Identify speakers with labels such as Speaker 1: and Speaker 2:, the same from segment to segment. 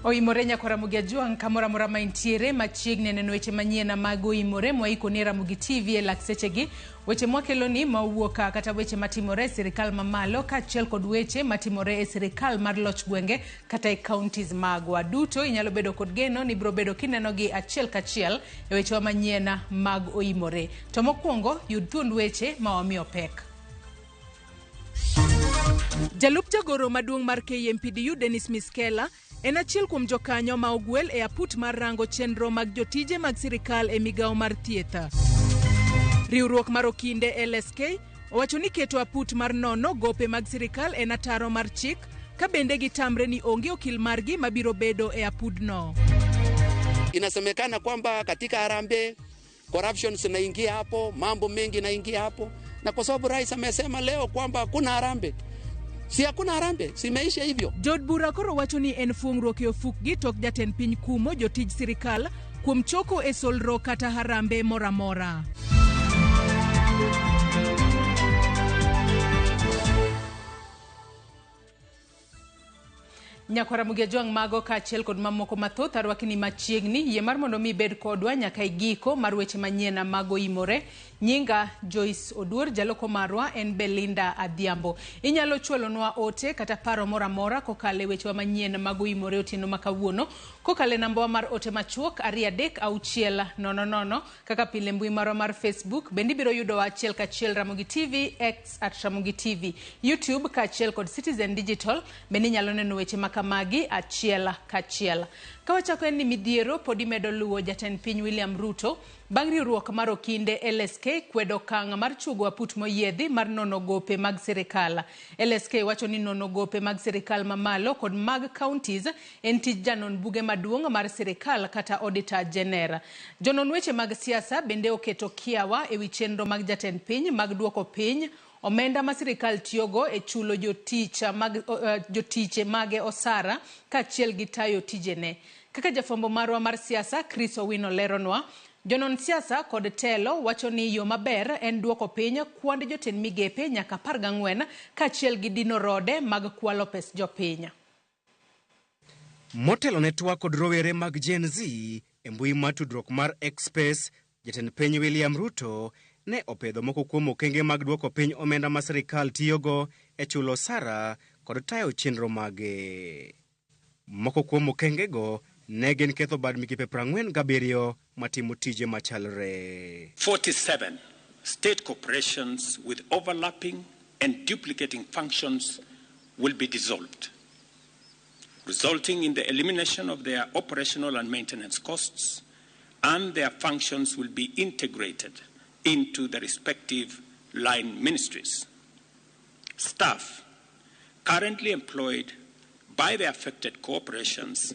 Speaker 1: Oimore nyakwa Ramogi Ajwang' kamoro amora ma intiere machiegni neno weche manyien mag Oimore mwaikoni e Ramogi TV e lak sechegi. Weche mwakeloni ma owuok kata weche matimore e sirikal mamalo kaachiel kod weche matimore e sirikal mar loch gwenge kata e counties magwa. Duto inyalo bedo kod geno ni ibiro bedo kinenogi achiel kachiel e wechewa manyien mag Oimore. To mokwongo yud thuond weche ma wamiyo pek. Jalup jagoro maduong' mar KMPDU Dennis Miskela en achiel kuom jokanyo ma ogwel e aput mar rango chenro mag jotije mag sirikal e migawo mar thieth. Riwruok mar okinde LSK owacho ni keto aput mar nono gope mag sirikal en ataro mar chik ka bende gitamre ni onge okil margi mabiro bedo e apudno.
Speaker 2: Inasemekana kwamba katika harambee corruption zinaingia hapo, mambo mengi inaingia hapo, na kwa sababu rais amesema leo kwamba hakuna harambee, si hakuna harambee, simeisha hivyo.
Speaker 1: Jood bura koro wacho ni en fuong'ruok e ofukgi tok jatend piny kumo jotij sirikal kuom choko e solro kata harambe moro amora. Nyakwar Ramogi Ajwang' mago kaachiel kod mamoko mathoth arwakini machiegni yie mar mondo mi ibed kodwa nyaka e giko mar weche manyien mag Oimore. Nyinga Joyce Oduor, jaloko marwa en Belinda Adhiambo. Inyalo chwalonwa ote kata paro moro amora kokalo e wechewa manyien mag Oimore otieno ma kawuono kokalo e nambawa mar ote machuok 23600 kaka pile mbui marwa mar Facebook. Bende ibiro yudowa achiel kachiel Ramogi TV, X at Ramogi TV, YouTube kaachiel kod Citizen Digital. Bende inyalo neno weche ma kamagi achiel kachiel. Ka wachako en ni midhiero pod imedo luwo jatend piny William Ruto bang' riwruok mar okinde LSK kwedo okang' mar chuogo aput moyiedhi mar nono gope mag sirikal. LSK wacho ni nono gope mag sirikal mamalo kod mag counties en tij janon buge maduong' mar sirikal kata Auditor General. Jonon weche mag siasa bende oketo kiawa ewi chenro mag jatend piny mag duoko piny omenda ma sirikal tiyogo e chulo jotich mag, jotiche mage osara kaachiel gi tayo tijene. Kaka jafwambo marwa mar siasa Chris Owino leronwa, jonon siasa kod telo wacho ni yo maber en duoko piny kwand jotend migepe nyaka 14 kaachiel gi dino rode mag kwalo pes jopiny.
Speaker 3: Motelo ne twak kod rowere mag Gen Z e mbui mar tudruok mar X Space, jatend piny William Ruto ne opedho moko kuom okenge mag duoko piny omenda ma sirikal tiyogo e chulo osara kod tayo chenro mage. Moko kuom okengego ne gin ketho bad migepe 47 matimo tije machalre.
Speaker 4: 47 state corporations with overlapping and duplicating functions will be dissolved, resulting in the elimination of their operational and maintenance costs, and their functions will be integrated into the respective line ministries. Staff currently employed by the affected corporations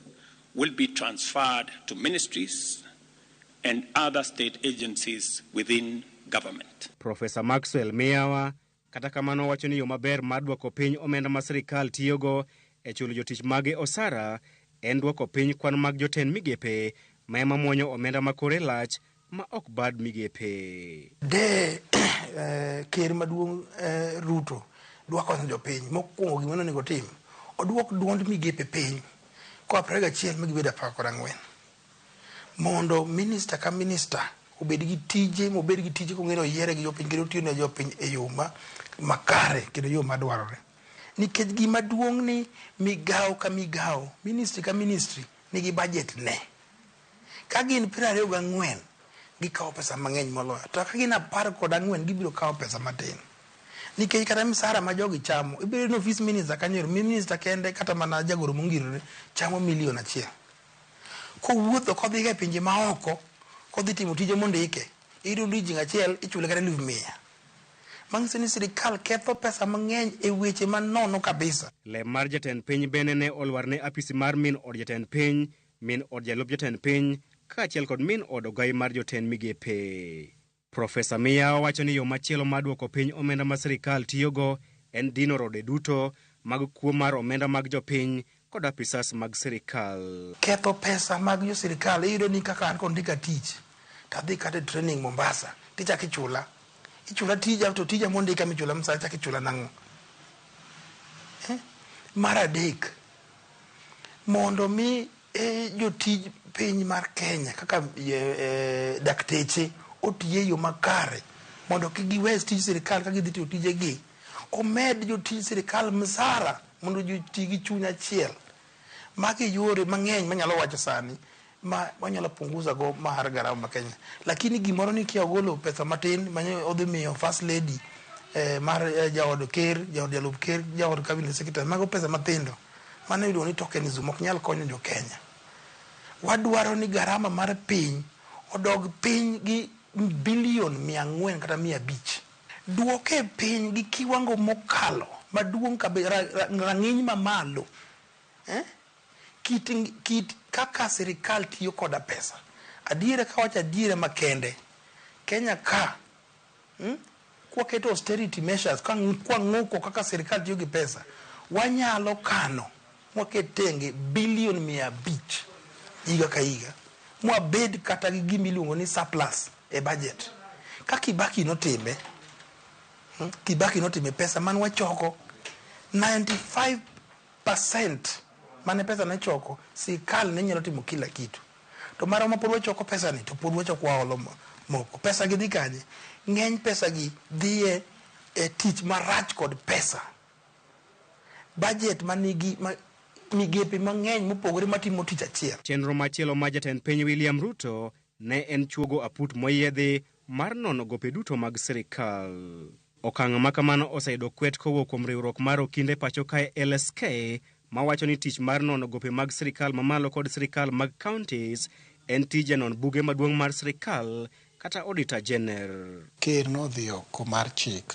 Speaker 4: will be transferred to ministries and other state agencies within government.
Speaker 3: Profesa Maxwell Miyawa kata kamano wacho ni yo maber mar duoko piny omenda ma sirikal tiyogo e chulo jotich mage osara en duoko piny kwan mag jotend migepe ma ema muonyo omenda ma kore lach ma ok bad migepe.
Speaker 5: De ker maduong' Ruto dwa konyo jopiny, mokwongo gima nonego otim, oduok duond migepe piny koa 21 ma gibed 14. Mondo minista ka minista obed gi tije, mobed gi tije kong'e ni oyiere gi jopiny kendo otiyo ne jopiny e yo ma makare kendo yo madwarore. Nikech gima duong' ni migawo ka migawo, ministry ka ministry nigi budget ne. Ka gin 24, gikawo pesa mang'eny moloyo. To ka gin 14, gibiro kawo pesa matin. Nikech kata misara ma jogi chamo, ibiro yudo ni ofis minista kanyo, minista kende kata mana jagoro mongirore chamo milion achiel. Kowuotho kodhiga e pinje maoko, kodhi timo tije mondike, iyudo ni odiochieng' achiel ichule kata eluf mia. Manyiso ni sirikal ketho pesa mang'eny e weche manono kabisa.
Speaker 3: Lem mar jatend piny bende ne olwar ne apisi mar min od jatend piny, min od jalup jatend piny, kaachiel kod min od ogai mar jotend migepe. Profesa Miyawa wacho ni yo machielo mar duoko piny omenda ma sirikal tiyogo en dino rode duto mag kuo mar omenda mag jopiny kod apisas mag sirikal.
Speaker 5: Ketho pesa mag jo sirikal, iyudo ni kaka an kondika tich, to adhi kata e training Mombasa, tichako ichula. Ichula tija to tija mondika michula msara ichako ichula nang'o? Mar adek, mondo mi Jotij piny mar Kenya kaka dakteche otiye e yo makare mondo kik giwe tij sirikal ka gidhi tiyo tijegi. Omed jotij sirikal msara mondo ji oti gi chuny achiel. Magi yore mang'eny manyalo wacho sani ma wanyalo punguza go mar garama ma Kenya. Lakini gimoro ni kia ogolo pesa matin manye odhi miyo first lady mar jaod ker, jaod jalup ker, jaod cabinet secretary, mago pesa mathindo. Mano iluongo ni tokenism, ok nyal konyo jo Kenya. Wadwaro ni garama mar piny odog piny gi bilion 400 kata 500. Duoke piny gi kiwango mokalo maduong' rang'iny mamalo. Kit kaka sirikal tiyo koda pesa. Adiera kawacho adiera makende, Kenya ka kwaketo austerity measures, kwang'uko kaka sirikal tiyo gi pesa, wanyalo kano mwaket tenge bilion 500 higa ka higa, mwabed kata gi gima iluongo ni surplus e budget. Ka Kibaki notime, Kibaki notime pesa man wachoko 95% mane pesa ne choko, sirikal ne nyalo timo kila kitu. To marwa ma pod wachoko pesa ni, to pod wachoko waolo moko. Pesa gi dhi kanye? Ng'eny pesa gi dhi e tich marach kod pesa. Budget manigi migepe mang'eny mopogore matimo tich achiel.
Speaker 3: Chenro machielo ma jatend piny William Ruto ne en chuogo aput moyiedhi mar nono gope duto mag sirikal. Okang' ma kamano oseyudo kwet kowuok kuom riwruok mar okinde pacho kae LSK mawacho ni tich mar nono gope mag sirikal mamalo kod sirikal mag counties en tij janon buge maduong' mar sirikal kata Auditor General.
Speaker 6: Ker nodhi oko mar chik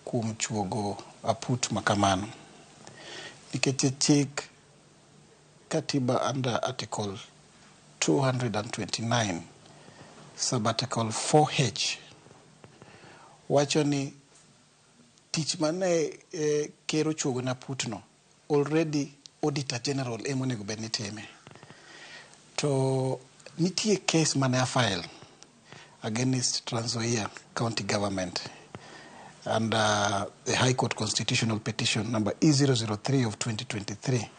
Speaker 6: kuom chuogo aput makamano nikech chik katiba under article 229 sub article 4H wacho ni tich mane ker ochuogo ne aputno already Auditor General ema onego bed ni time. To nitie case mane a file against Trans Nzoia County Government under the High Court Constitutional Petition number E003 of 2023,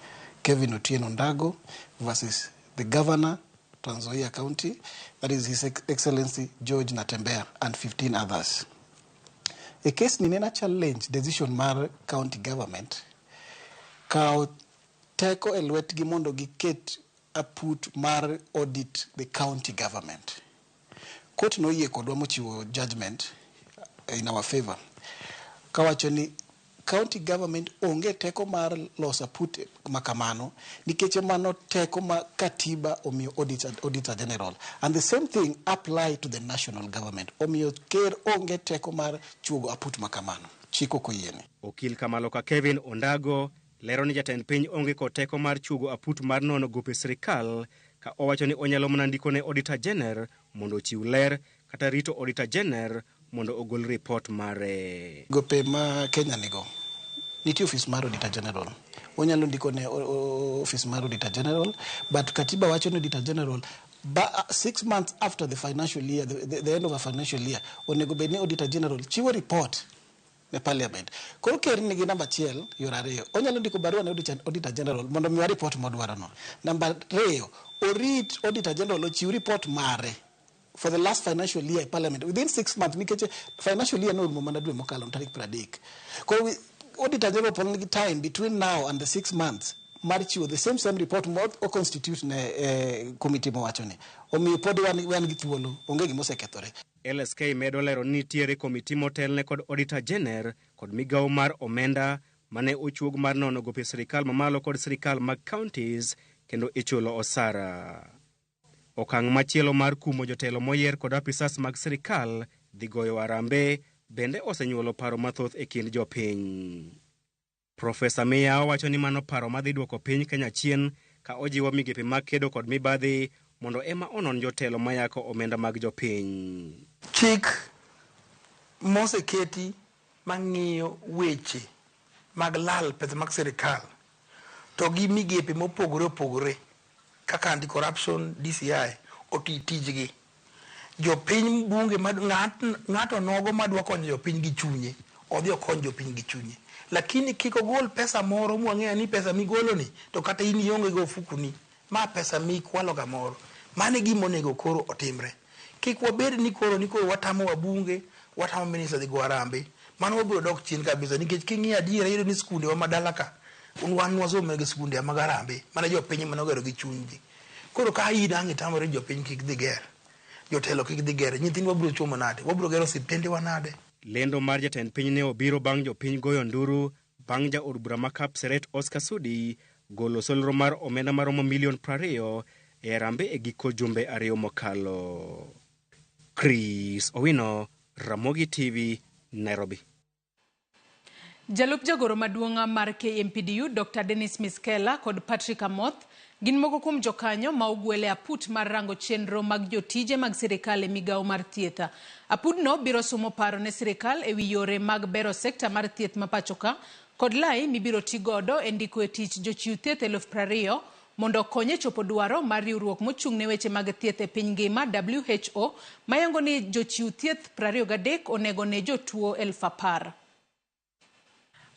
Speaker 6: Kevin Otieno Ndago versus the Governor, Trans Nzoia County, that is His Excellency George Natembeya and 15 others. E case ni nena challenge decision mar county government kawo teko e lwetgi mondo giket aput mar audit the county government. Court noyie kodwa mochiwo judgment in our favor kawacho ni county government onge teko mar loso aput makamano nikech mano teko ma katiba omiyo auditor general, and the same thing apply to the national government. Omiyo ker onge teko mar chuogo aput makamano, chik ok oyiene.
Speaker 3: Okil Kamaloka Kevin Ondago lero ni jatend piny onge kod teko mar chuogo aput mar nono gope sirikal ka owacho ni onyalo mana ndiko ne Auditor General mondo ochiw ler kata rito Auditor General mondo ogol ripot mare.
Speaker 6: Gope ma Kenya nigo nitie ofis mar Auditor General, onyalo ndiko ne ofis mar Auditor General, but katiba wacho ni Auditor General ba, 6 months after the financial year, the end of a financial year, onego bed ni Auditor General chiwo report ne parliament. Koro ker nigi namba achiel yor ariyo: onyalo ndiko barua ne Auditor General mondo omiwa report modwarono. Namba ariyo, orit Auditor General ochiw report mare for the last financial year e parliament within 6 months, nikech financial year norumo mana dwe mokalo tarik 30. Koro Auditor General pod nigi time between now and the 6 months mar chiwo the same report mo o constitute ne committee mowacho ni. Omiyo pod wan gi thuolo, onge gima osekethore.
Speaker 3: LSK medo lero ni nitiere komiti motelne kod Auditor General kod migawo mar omenda mane ochuog mar nono gope sirikal mamalo kod sirikal mag counties kendo ichulo osara. Okang' machielo mar kumo jotelo moyier kod apisas mag sirikal dhi goyo arambe bende osenyuolo paro mathoth e kind jopiny. Profesa Miya wacho ni mano paro madhi duoko piny Kenya chien ka ojiwo migepe mag kedo kod mibadhi mondo ema onon jotelo mayako omenda mag jopiny.
Speaker 5: Chik moseketi mang'iyo weche mag lal pesa mag sirikal to gi migepe mopogore opogore kaka anti-corruption, DCI oti tijgi. Jopiny bunge ng'ato nogo madwa konyo jopiny gi chunye, odhi okony jopiny gi chunye. Lakini kik ogol pesa moro mwang'eyo ni pesa migolo ni to kata in ionge go ofukuni. Ma pesa mikwalo kamoro. Mano e gima onego koro otimre. Kik wabed ni koro ni koro watamo wabunge, watamo minister dhi go harambee. Mano wabiro dok chien kabisa nikech king'iyo adiera iyudo ni skunde wa ma dala ka wan wasomo gi skunde mag harambee mane jopiny ema nogero gi chunygi. Koro ka in ang' itamori ni jopiny kik dhi ger, jotelo kik dhi ger, nyithindwa biro chomo nade? Wabiro gero osiptende wa nade?
Speaker 3: Lendo mar jatend piny ne obiro bang' jopiny goyo nduru bang' jaod bura ma Kapseret Oscar Sudi golo solro mar omenda maromo milion 20 e harambee e giko jumbe ariyo mokalo. Chris Owino, Ramogi TV, Nairobi.
Speaker 1: Jalup jagoro maduong' mar KMPDU Dr. Dennis Miskela kod Patrick Amoth gin moko kuom jokanyo ma ogwel e aput mar rango chenro mag jotije mag sirikal e migawo mar thieth. Apudno biro sumo paro ne sirikal e wi yore mag bero sekta mar thieth ma pacho ka kod lai mibiro ti godo e ndiko e tich jochiw thieth 20,000 mondo okony e chopo dwaro mar riwruok mochung' ne weche mag thieth e piny ngima WHO mayango ni jochiw thieth 23 onego ne jotuo 10,000.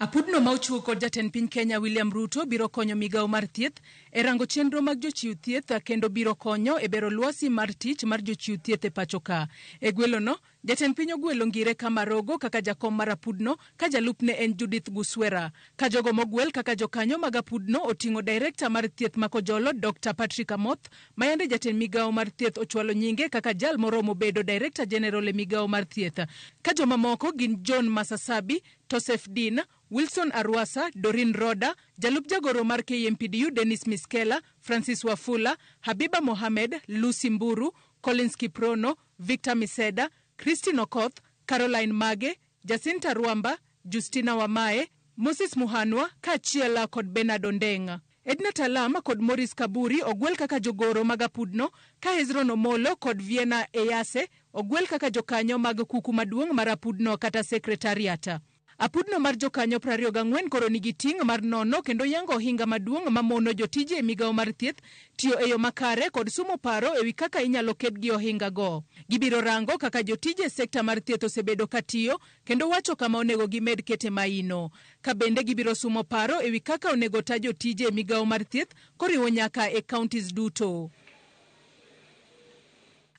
Speaker 1: Apudno ma ochiwo kod jatend piny Kenya William Ruto biro konyo migawo mar thieth e rango chenro mag jochiw thieth kendo biro konyo e bero lwasi mar tich mar jochiw thieth e pacho ka. E gwelono, jatend piny ogwelo Ngire Kamarogo kaka jakom mar apudno ka jalupne en Judith Guswera. Ka jogo mogwel kaka jokanyo mag apudno oting'o direkta mar thieth ma Kojolo Dr. Patrick Amoth ma yande jatend migawo mar thieth ochwalo nyinge kaka jal moromo bedo Director General e migawo mar thieth. Ka jomamoko gin John Masasabi, Tosef Dean, Wilson Arwasa, Doreen Roda, jalup jagoro mar KMPDU Dennis Miskela, Francis Wafula, Habiba Mohamed, Lucy Mburu, Collins Kiprono, Victor Miseda, Christine Okoth, Caroline Mage, Jacinta Ruamba, Justina Wamae, Moses Muhanwa kaachiel kod Bernard Ondeng. Edna Talam kod Maurice Kaburi ogwel kaka jogoro mag apudno ka Hezron Omolo kod Vienna Eyase ogwel kaka jokanyo mag kuku maduong' mar apudno kata sekretariat. Apudno mar jokanyo 24 koro nigi ting' mar nono kendo yango ohinga maduong' mamono jotije e migawo mar thieth tiyo e yo makare kod sumo paro ewi kaka inyalo ked gi ohinga go. Gibiro rango kaka jotije e sekta mar thieth osebedo ka tiyo kendo wacho kama onego gimed kete maino. Ka bende gibiro sumo paro ewi kaka onego ta jotije e migawo mar thieth koriwo nyaka e counties duto.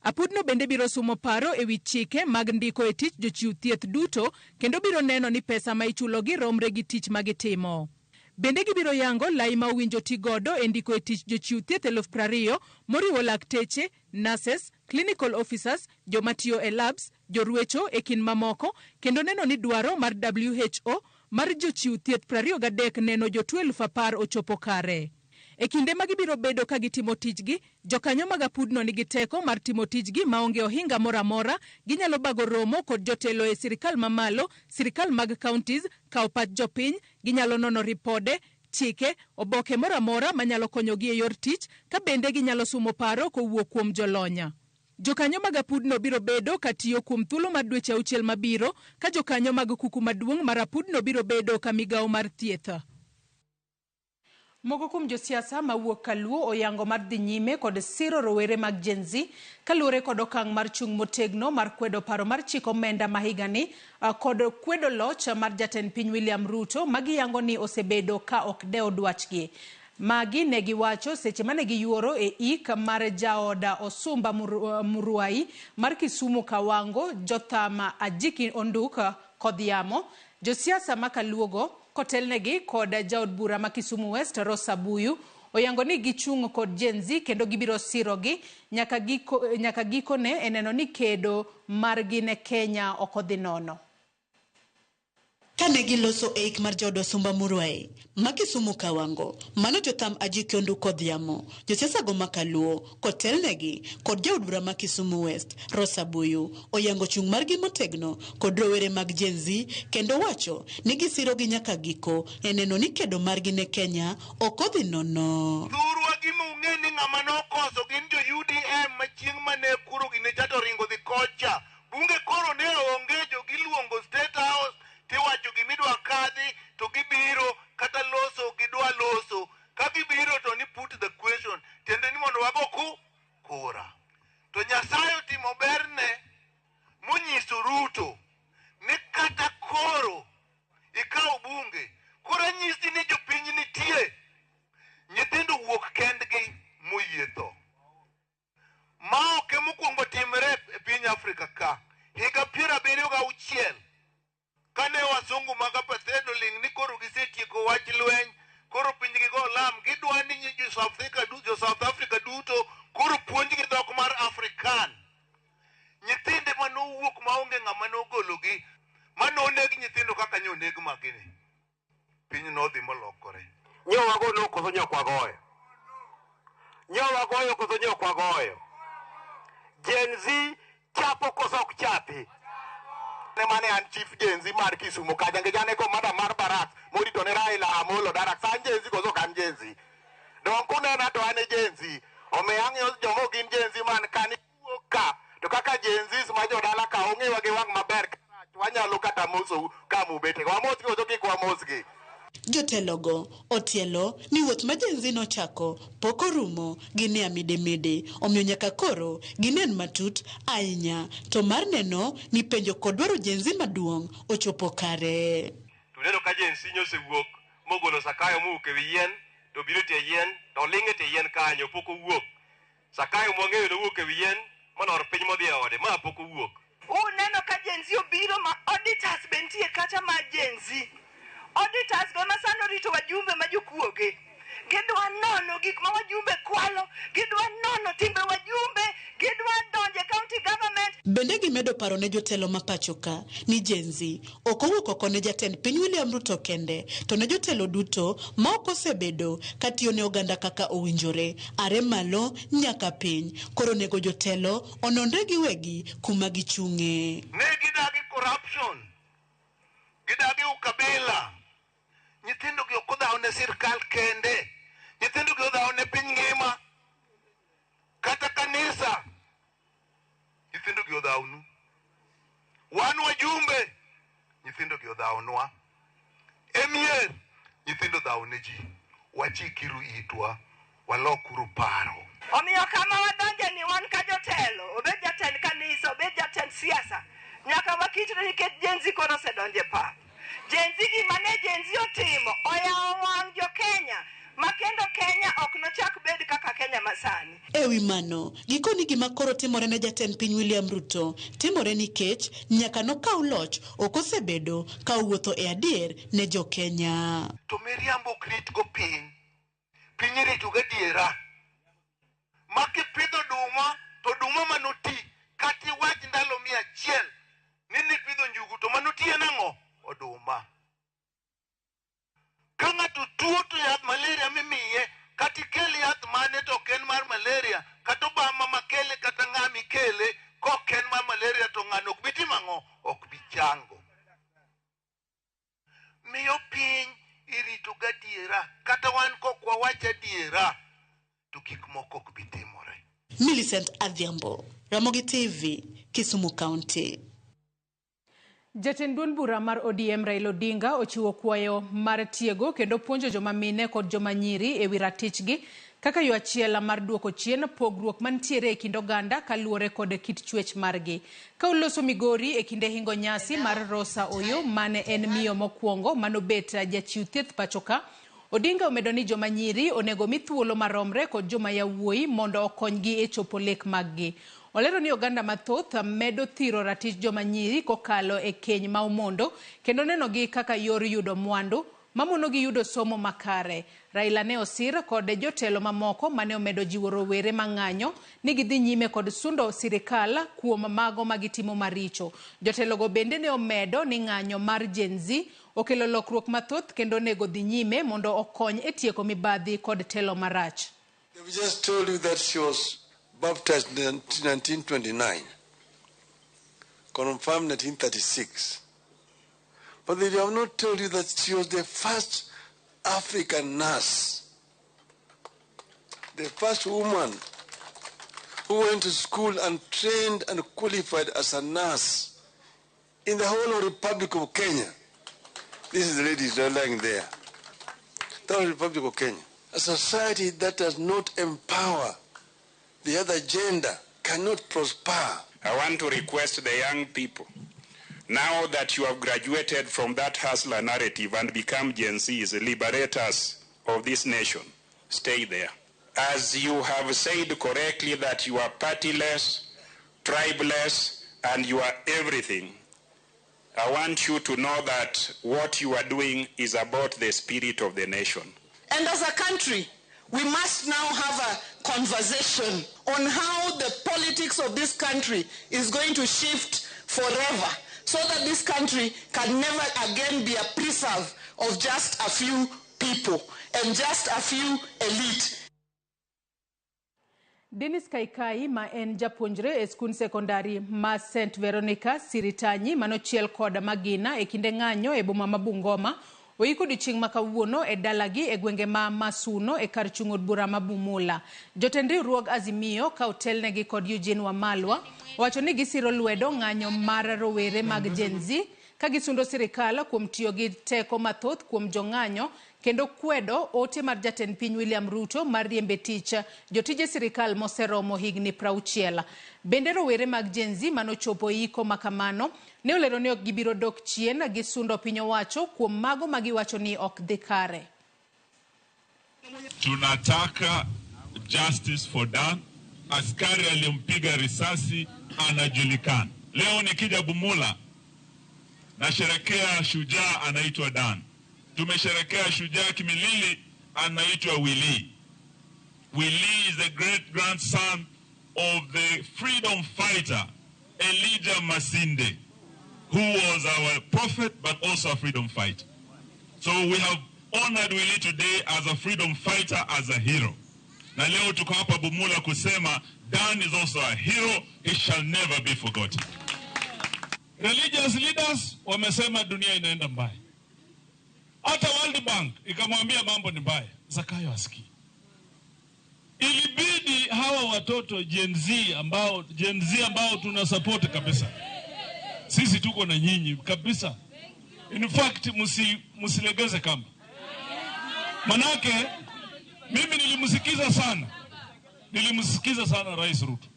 Speaker 1: Apudno bende biro sumo paro ewi chike mag ndiko e tich jochiw thieth duto kendo biro neno ni pesa ma ichulogi romre gi tich ma gitimo. Bende gibiro yango lai ma owinjo ti godo e ndiko e tich jochiw thieth 20,000 moriwo lakteche, nurses, clinical officers, joma tiyo e labs, jorwecho e kind mamoko kendo neno ni dwaro mar WHO mar jochiw thieth 23 neno jotuo 10,000 ochopo kare. E kinde ma gibiro bedo ka gitimo tijgi, jokanyo mag apudno nigi teko mar timo tijgi maonge ohinga moro amora. Ginyalo bago romo kod jotelo e sirikal mamalo, sirikal mag counties, kawo pach jopiny, ginyalo nono ripode, chike, oboke moro amora manyalo konyogi e yor tich, ka bende ginyalo sumo paro kowuok kuom jolony. Jokanyo mag apudno biro bedo ka tiyo kuom thuolo mar dweche auchiel mabiro, ka jokanyo mag kuku maduong' mar apudno biro bedo ka migawo mar thieth. Moko kuom josiasa mawuok Kaluo oyango mar dhi nyime kod siro rowere mag Gen Z kaluwore kod okang' mar chung' motegno mar kwedo paro mar chik omenda ma higani kod kwedo loch mar jatend piny William Ruto magiyango ni osebedo ka ok dew dwachgi. Magi ne giwacho seche mane giyuoro e ik mar jaoda Osumba Muruai mar Kisumu Kawango Jotham Ajiki Onduk Kodhiamo. Josiasa ma Kaluogo kotelnegi kod jaod bura ma Kisumu West Rosa Buyu oyango ni gichung' kod Gen Z kendo gibiro sirogi nyaka gikone e neno ni kedo margi ne Kenya ok odhi nono.
Speaker 7: Kane giloso e ik mar jaod Osumba Muruai ma Kisumu Kawango, mano Jotham Ajiki Onduk Kodhiamo, josiasa go ma Kaluo kotelnegi kod jaod bura ma Kisumu West Rosa Buyu oyango chung' margi motegno kod rowere mag Gen Z kendo wacho ni gisirogi nyaka giko e neno ni kedo margi ne Kenya ok odhi nono.
Speaker 8: Thurwa gima ung'e ni ng'ama nokoso gin jo UDM ma chieng' mane kuro gine cha to ringo dhi kocha. Bunge koro ne onge jo giluongo State House tiwacho gimidwa kadhi to gibiro kata loso gidwa loso. Ka gibiro to ni put the question tiende ni mondo wago kura. To Nyasaye otimo berne monyiso Ruto ni kata koro ikawo bunge koro anyisi ni jopiny nitie. Nyithindo wuok kendgi, Africa higa 76 kane wasungu mag apartheid oling' ni koro gisetieko wach lweny, koro pinygi go lam, gidwa ni jo South Africa duto koro puonjgi dhok mar Afrikaan. Nyithinde manowuok maonge ng'ama nogologi, manoneg nyithindo kaka nyoneg magini. Piny nodhi molokore.
Speaker 9: Nyowago no koso nyokwagoyo. Nyowagoyo koso nyokwagoyo. Gen Z chapo koso ok chapi. Ne mane an chief Gen Z mar Kisumu kajange jane komanda mar Barak morito ne Raila Amolo Darak. San Gen Z koso ok an Gen Z. Donk unena to an e Gen Z. Omiyo ang'iyo joma ok gin Gen Z man kani wuok ka. To kaka Gen Zs ma jodala ka ong'ewa gi wang' maber wanyalo kata mosou kamubete. Wamosgi koso kik wamosgi.
Speaker 7: Jotelogo otielo ni wuoth ma Gen Z nochako pok orumo ginie midimidi, omiyo nyaka koro ginen matut ahinya to mar neno ni penjo kod dwaro Gen Z maduong' ochopo kare.
Speaker 9: To uneno ka Gen Z nyosewuok mogolo Sakayo mowuok ewi yien to biro tie yien to oling' e tie yien kanyo pok owuok. Sakayo mwang'eyo nowuok ewi yien molor piny modhi e ode, ma pok owuok.
Speaker 10: Uneno ka Gen Z obiro ma auditors be nitie kacha ma Gen Z. Auditors go ema sani orito wajumbe ma jokuoge. Gidwa nono gik ma wajumbe kwalo, gidwa nono timbe wajumbe, gidwa donjo e county government.
Speaker 7: Bende gimedo paro ne jotelo ma pacho ka ni Gen Z ok owuok oko ne jatend piny William Ruto kende, to ne jotelo duto ma ok osebedo katiyo ne oganda kaka owinjore, are malo nyaka piny. Koro onego jotelo ononre giwegi kuma gichung'e.
Speaker 8: Ne gidagi corruption, gidagi ukabila. Nyithindo gi ok odhaw ne sirkal kende, nyithindo gi odhaw ne piny ngima, kata kanisa. Nyithindo gi odhawnu. Wan wajumbe, nyithindo gi odhawnwa. E mier, nyithindo odhaw ne ji. Wachikiru itwa, walokuru paro.
Speaker 10: Omiyo kama wadonje ni wan ka jotelo, obed jatend kanisa, obed jatend siasa, nyaka wakitre nikech Gen Z koro osedonje pap. Gen Z gima ne Gen Z otimo, oyawo wang' jo Kenya, ma kendo Kenya ok nochak bed kaka Kenya masani.
Speaker 7: Ewi mano, gikoni gima koro timore ne jatend piny William Ruto timore nikech nyaka nokaw loch ok osebedo ka owuotho e adier ne jo Kenya.
Speaker 8: To miriambo ok rit go piny. Piny irito gadiera. Ma kipidho oduma, to oduma manoti, kata iwach ndalo 100 ni nipidho njugu to manoti en ang'o? Oduma. Ka ng'ato tuo to yath malaria mimiye, kata ikel yath mane to ok en mar malaria, kata Obama makele kata ng'a mikele, kok en mar malaria to ng'ano ok bi timo ang'o? Ok bi chango. Miyo piny irito gadiera, kata wan kok wawach adiera, to gik moko ok bi timore.
Speaker 7: Millicent Adhiambo, Ramogi TV, Kisumu County.
Speaker 1: Jatend duond bura mar ODM Raila Odinga ochiwo kwayo mar tiego kendo puonjo joma mine kod joma nyiri ewi ratichgi kaka yo achiel mar duoko chien pogruok mantiere e kind oganda kaluwore kod kit chwech margi. Ka oloso Migori e kinde hingo nyasi mar Rosa Oyo mane en miyo mokwongo manobet jachiw thieth pacho ka, Odinga omedo ni joma nyiri onego mi thuolo maromre kod joma yawuoyi mondo okonygi e chopo lek maggi. Olero ni oganda mathoth medo thiro ratich joma nyiri kokalo e keny ma omondo kendo nenogi kaka yor yudo mwandu mamonogi yudo somo makare. Raila ne osir kod jotelo mamoko mane omedo jiwo rowere mang'anyo ni gidhi nyime kod sundo sirikal kuom mago magitimo maricho. Jotelogo bende ne omedo ni ng'anyo mar Gen Z okelo lokruok mathoth kendo onego dhi nyime mondo okony e tieko mibadhi kod telo marach.
Speaker 11: They've just told you that she was baptized in 1929, confirmed 1936. But they have not told you that she was the first African nurse, the first woman who went to school and trained and qualified as a nurse in the whole of Republic of Kenya. This is the lady lying there. The whole Republic of Kenya. A society that does not empower the other gender cannot prosper.
Speaker 4: I want to request the young people, now that you have graduated from that hustler narrative and become Gen Zs, liberators of this nation, stay there. As you have said correctly that you are partyless, tribeless,
Speaker 12: and your everything. I want you to know that what you are doing is about the spirit of the nation.
Speaker 13: And as a country, we must now have a conversation on how the politics of this country is going to shift forever, so that this country can never again be a preserve of just a few people and just a few elite.
Speaker 1: Dennis Kaikai ma en japuonjre e skund sekondari ma St Veronica Siritanyi manochiel kod magina e kinde ng'anyo e boma ma Bungoma oiko odiochieng' ma kawuono e dalagi e gwenge ma Masuno e kar chung' od bura ma Bumula. Jotend riwruog Azimio ka otelnegi kod Eugene Wamalwa owacho ni gisiro lwedo ng'anyo mar rowere mag Gen Z ka gisundo sirikal kuom tiyo gi teko mathoth kuom jong'anyo kendo kwedo ote mar jatend piny William Ruto mar riembe tich jotije sirikal moseromo higni 60. Bende rowere mag Gen Z manochopo iko makamano ne olero ni ok gibiro dok chien gi sundo piny owacho kuom mago magiwacho ni ok dhi kare.
Speaker 14: Tunataka justice for Dan. Askari aliyempiga risasi anajulikana. Leo nikija Bumula nasherekea shujaa anaitwa Dan. Tumesherekea shujaa Kimilili anaitwa Willy. Willy is the great grandson of the freedom fighter Elijah Masinde, who was our prophet but also a freedom fighter. So we have honored Willy today as a freedom fighter, as a hero. Na leo tuko hapa Bumula kusema Dan is also a hero, he shall never be forgotten. Religious leaders wamesema dunia inaenda mbaya. Hata World Bank ikamwambia mambo ni mbaya. Zakayo asikii. Ilibidi hawa watoto Gen Z ambao tuna support kabisa. Sisi tuko na nyinyi kabisa. In fact, msilegeze kamba. Manake mimi nilimsikiza sana. Nilimsikiza sana Rais Ruto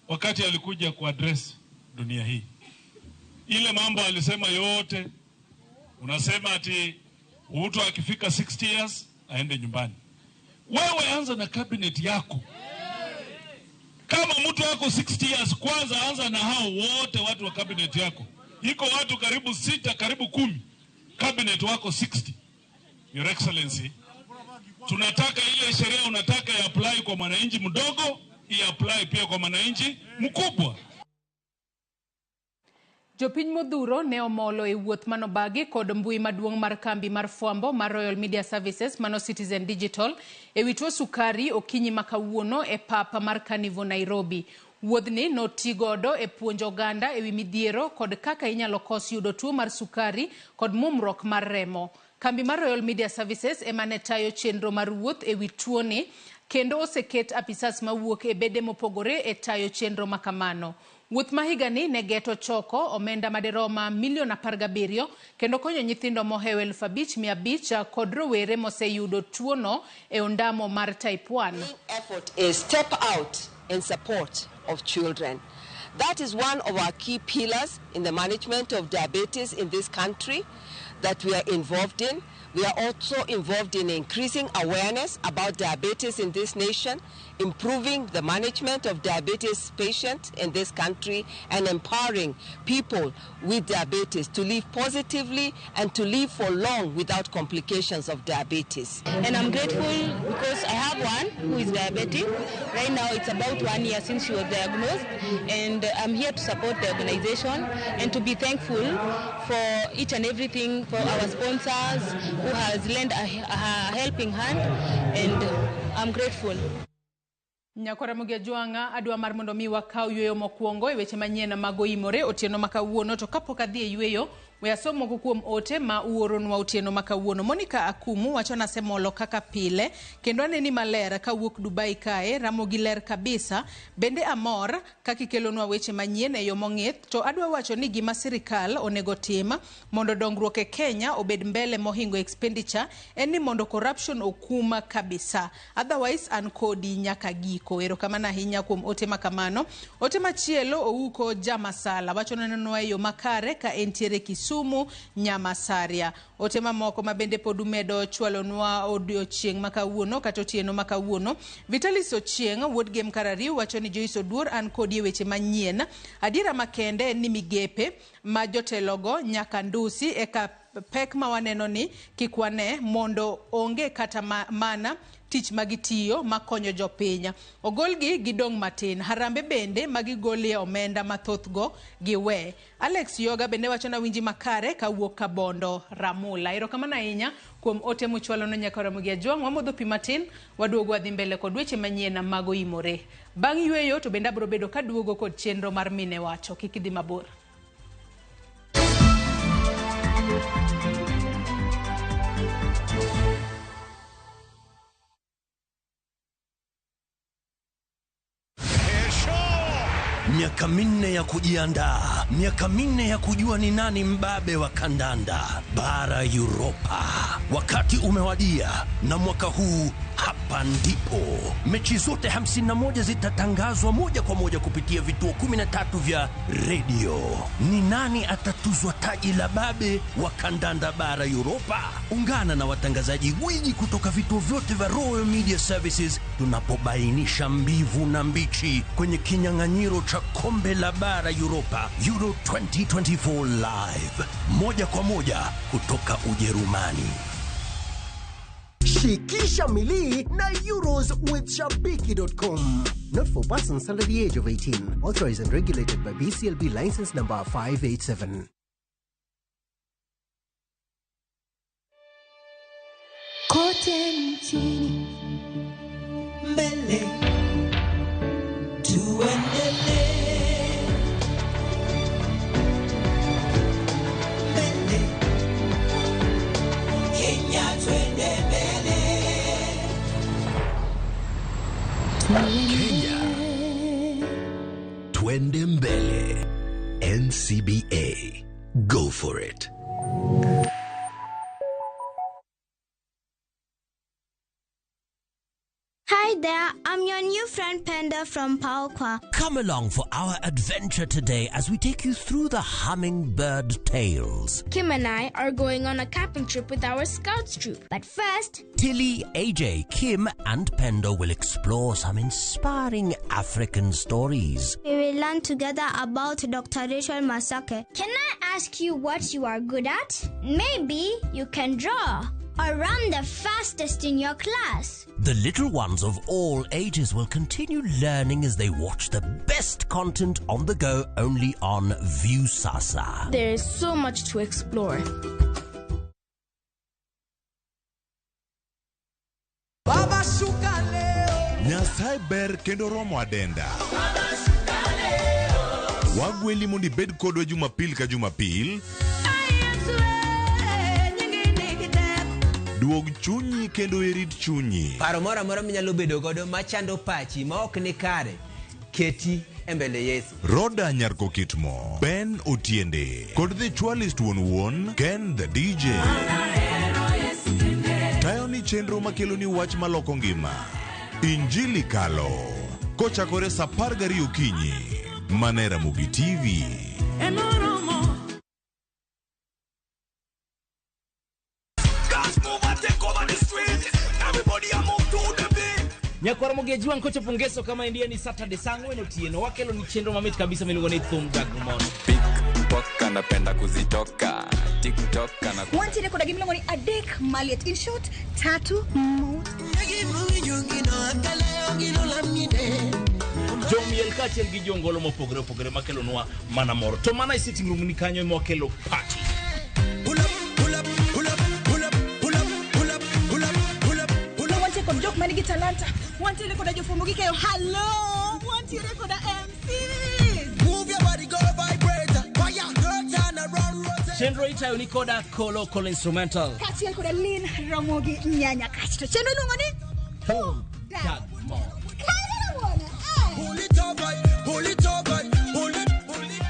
Speaker 14: wakati alikuja ku address dunia hii. Ile mambo alisema yote. Unasema ati mtu akifika 60 years aende nyumbani. Wewe anza na cabinet yako. Kama mtu wako 60 years kwanza anza na hao wote watu wa cabinet yako. Iko watu karibu 6, karibu 10. Cabinet wako 60. Your Excellency, tunataka ile sheria unataka ya apply kwa mwananchi mdogo, i apply pia kwa mwananchi mkubwa.
Speaker 1: Jopiny modhuro ne omolo e wuoth manobagi kod mbui maduong' mar kambi mar fwambo mar Royal Media Services mano Citizen Digital e wi tuo sukari okinyi ma kawuono e papa mar Carnival Nairobi. Wuodhni notigodo e puonjo oganda e wi midhiero kod kaka inyalo kos yudo tuo mar sukari kod mumruok mar remo. Kambi mar Royal Media Services ema ne tayo chenro mar wuoth e wi tuoni kendo oseket apisas mawuok e bede mopogore e tayo chenro makamano. Wuoth ma higani ne geto choko omenda maderoma milion 17 kendo konyo nyithindo mohewo 5,500 kod rowere moseyudo tuono e ondamo mar type 1.
Speaker 15: Effort is step out in support of children. That is one of our key pillars in the management of diabetes in this country that we are involved in. We are also involved in increasing awareness about diabetes in this nation, improving the management of diabetes patients in this country, and empowering people with diabetes to live positively and to live for long without complications of diabetes.
Speaker 16: And I'm grateful because I have one who is diabetic. Right now it's about 1 year since she was diagnosed, and I'm here to support the organization and to be thankful for each and everything, for our sponsors who has lent a helping hand, and I'm grateful.
Speaker 1: Nyakora Mugia Jwanga adwa mar mondo mi wakaw yweyo mokwongo e weche manyien mag oimore otieno ma kawuono, to kapok adhi e yweyo we asom moko kuom ote ma uoronwa otieno ma kawuono. Monica Akumu wacho nasemolo kaka pile kendo aneni maler kawuok Dubai kae, Ramogi ler kabisa, bende amor kaka ikelonwa weche manyien e yo mong'ith, to adwa wacho ni gima sirikal onego tim mondo dongruok e Kenya obed mbele mohingo expenditure en ni mondo corruption okuma kabisa, otherwise an kodi nyaka giko. Erokamano ahinya kuom ote makamano. Ote machielo ouko Jamasala wacho nenonwa e yo makare ka entiere Kisumu. Kisumu Nyamasaria. Ote mamoko ma bende pod umedo chwalonwa odiochieng' ma kawuono kata otieno ma kawuono. Vitalis Ochieng' wuod Gem Karariu wacho ni Joyce Oduor an kodi e weche manyien. Adiera makende en ni migepe ma jotelogo nyaka ndusi eka pek ma waneno ni kik wane mondo onge kata mana tich magitiyo makonyo jopiny. Ogolgi gidong' matin. Harambe bende magigolie omenda mathoth go giwe. Alex Yoga bende wacho na winji makare kawuok Kabondo Ramula. Erokamano ahinya kuom ote muchwalono nyaka Ramogi Ajwang'. Wamodho pi matin, waduogo wadhi mbele kod weche manyien mago imore. Bang' yweyo to bende abiro bedo kaduogo kod chenro mar mine wacho. Kik idhi mabor.
Speaker 17: Miaka 4 ya kujiandaa, miaka 4 ya kujua ni nani mbabe wa kandanda bara Europa. Wakati umewadia, na mwaka huu hapa ndipo mechi zote 51 zitatangazwa moja kwa moja kupitia vituo 13 vya redio. Ni nani atatuzwa taji la babe wa kandanda bara Europa? Ungana na watangazaji gwiji kutoka vituo vyote vya Royal Media Services tunapobainisha mbivu na mbichi kwenye kinyang'anyiro cha kombe la bara Europa Euro 2024 live moja kwa moja kutoka Ujerumani.
Speaker 18: Shikisha milii na Euros with Shabiki.com. Not for persons under the age of 18. Authorized and regulated by BCLB license number 587.
Speaker 19: Kote nchini mbele tuendele mbele Kenya twende mbele.
Speaker 17: Kenya twende mbele. NCBA. Go for it.
Speaker 20: Hi there, I'm your new friend Penda from Palkwa.
Speaker 17: Come along for our adventure today as we take you through the hummingbird tales.
Speaker 20: Kim and I are going on a camping trip with our scouts troop. But first,
Speaker 17: Tilly, AJ, Kim and Pendo will explore some inspiring African stories.
Speaker 20: We will learn together about Dr. Rachel Masake. Can I ask you what you are good at? Maybe you can draw or run the fastest in your class.
Speaker 17: The little ones of all ages will continue learning as they watch the best content on the go only on Viusasa.
Speaker 20: There is so much to explore.
Speaker 19: Baba shuka leo.
Speaker 8: Nyasaye ber kendo romo adenda. Wagweli mondo ibed kodwa Jumapil ka Jumapil. Duog chunyi kendo irit chunyi.
Speaker 21: Paro moro amora minyalo bedo godo machando pachi ma ok ni kare, keti e mbele Yesu.
Speaker 8: Roda Nyarko Kitmo, Ben Otiende, kod The Chwalist wuon wuon, Ken the DJ. Tayo ni chenro makelo ni wach maloko ngima. Injili Kalo, kochakore saa 12 okinyi, mana e Ramogi TV.
Speaker 22: Nyakwar Ramogi Ajwang' kochopo ngeso kama endia ni Saturday saa 4 otieno wakelo ni chenro mamit kabisa miluongo ni Thum Dag Mon.
Speaker 23: Pickpocket anapenda kuzitoka TikTok ana
Speaker 24: wantiere koda gimiluongo ni adek maliet, in short tatu mot.
Speaker 22: Jomiel kaachiel gi jongolo mopogore opogore makelonwa mana mor. To mana e sitting room ni kanyo ema wakelo party.
Speaker 24: Wantiere kod jok manigi talanta, wantiere koda jofwambo gi keyo, hello, wantiere koda MCs.
Speaker 19: Move your body, go vibrate. Fire, girl, turn around, rotate.
Speaker 22: Chenro itayo ni koda Kolo Kolo Instrumental
Speaker 24: kaachiel koda Lin Ramogi Nyanya Kasto. Chenro iluongo ni
Speaker 22: Thum Dag Mon.
Speaker 19: Pull it up, pull it up, pull it, pull it.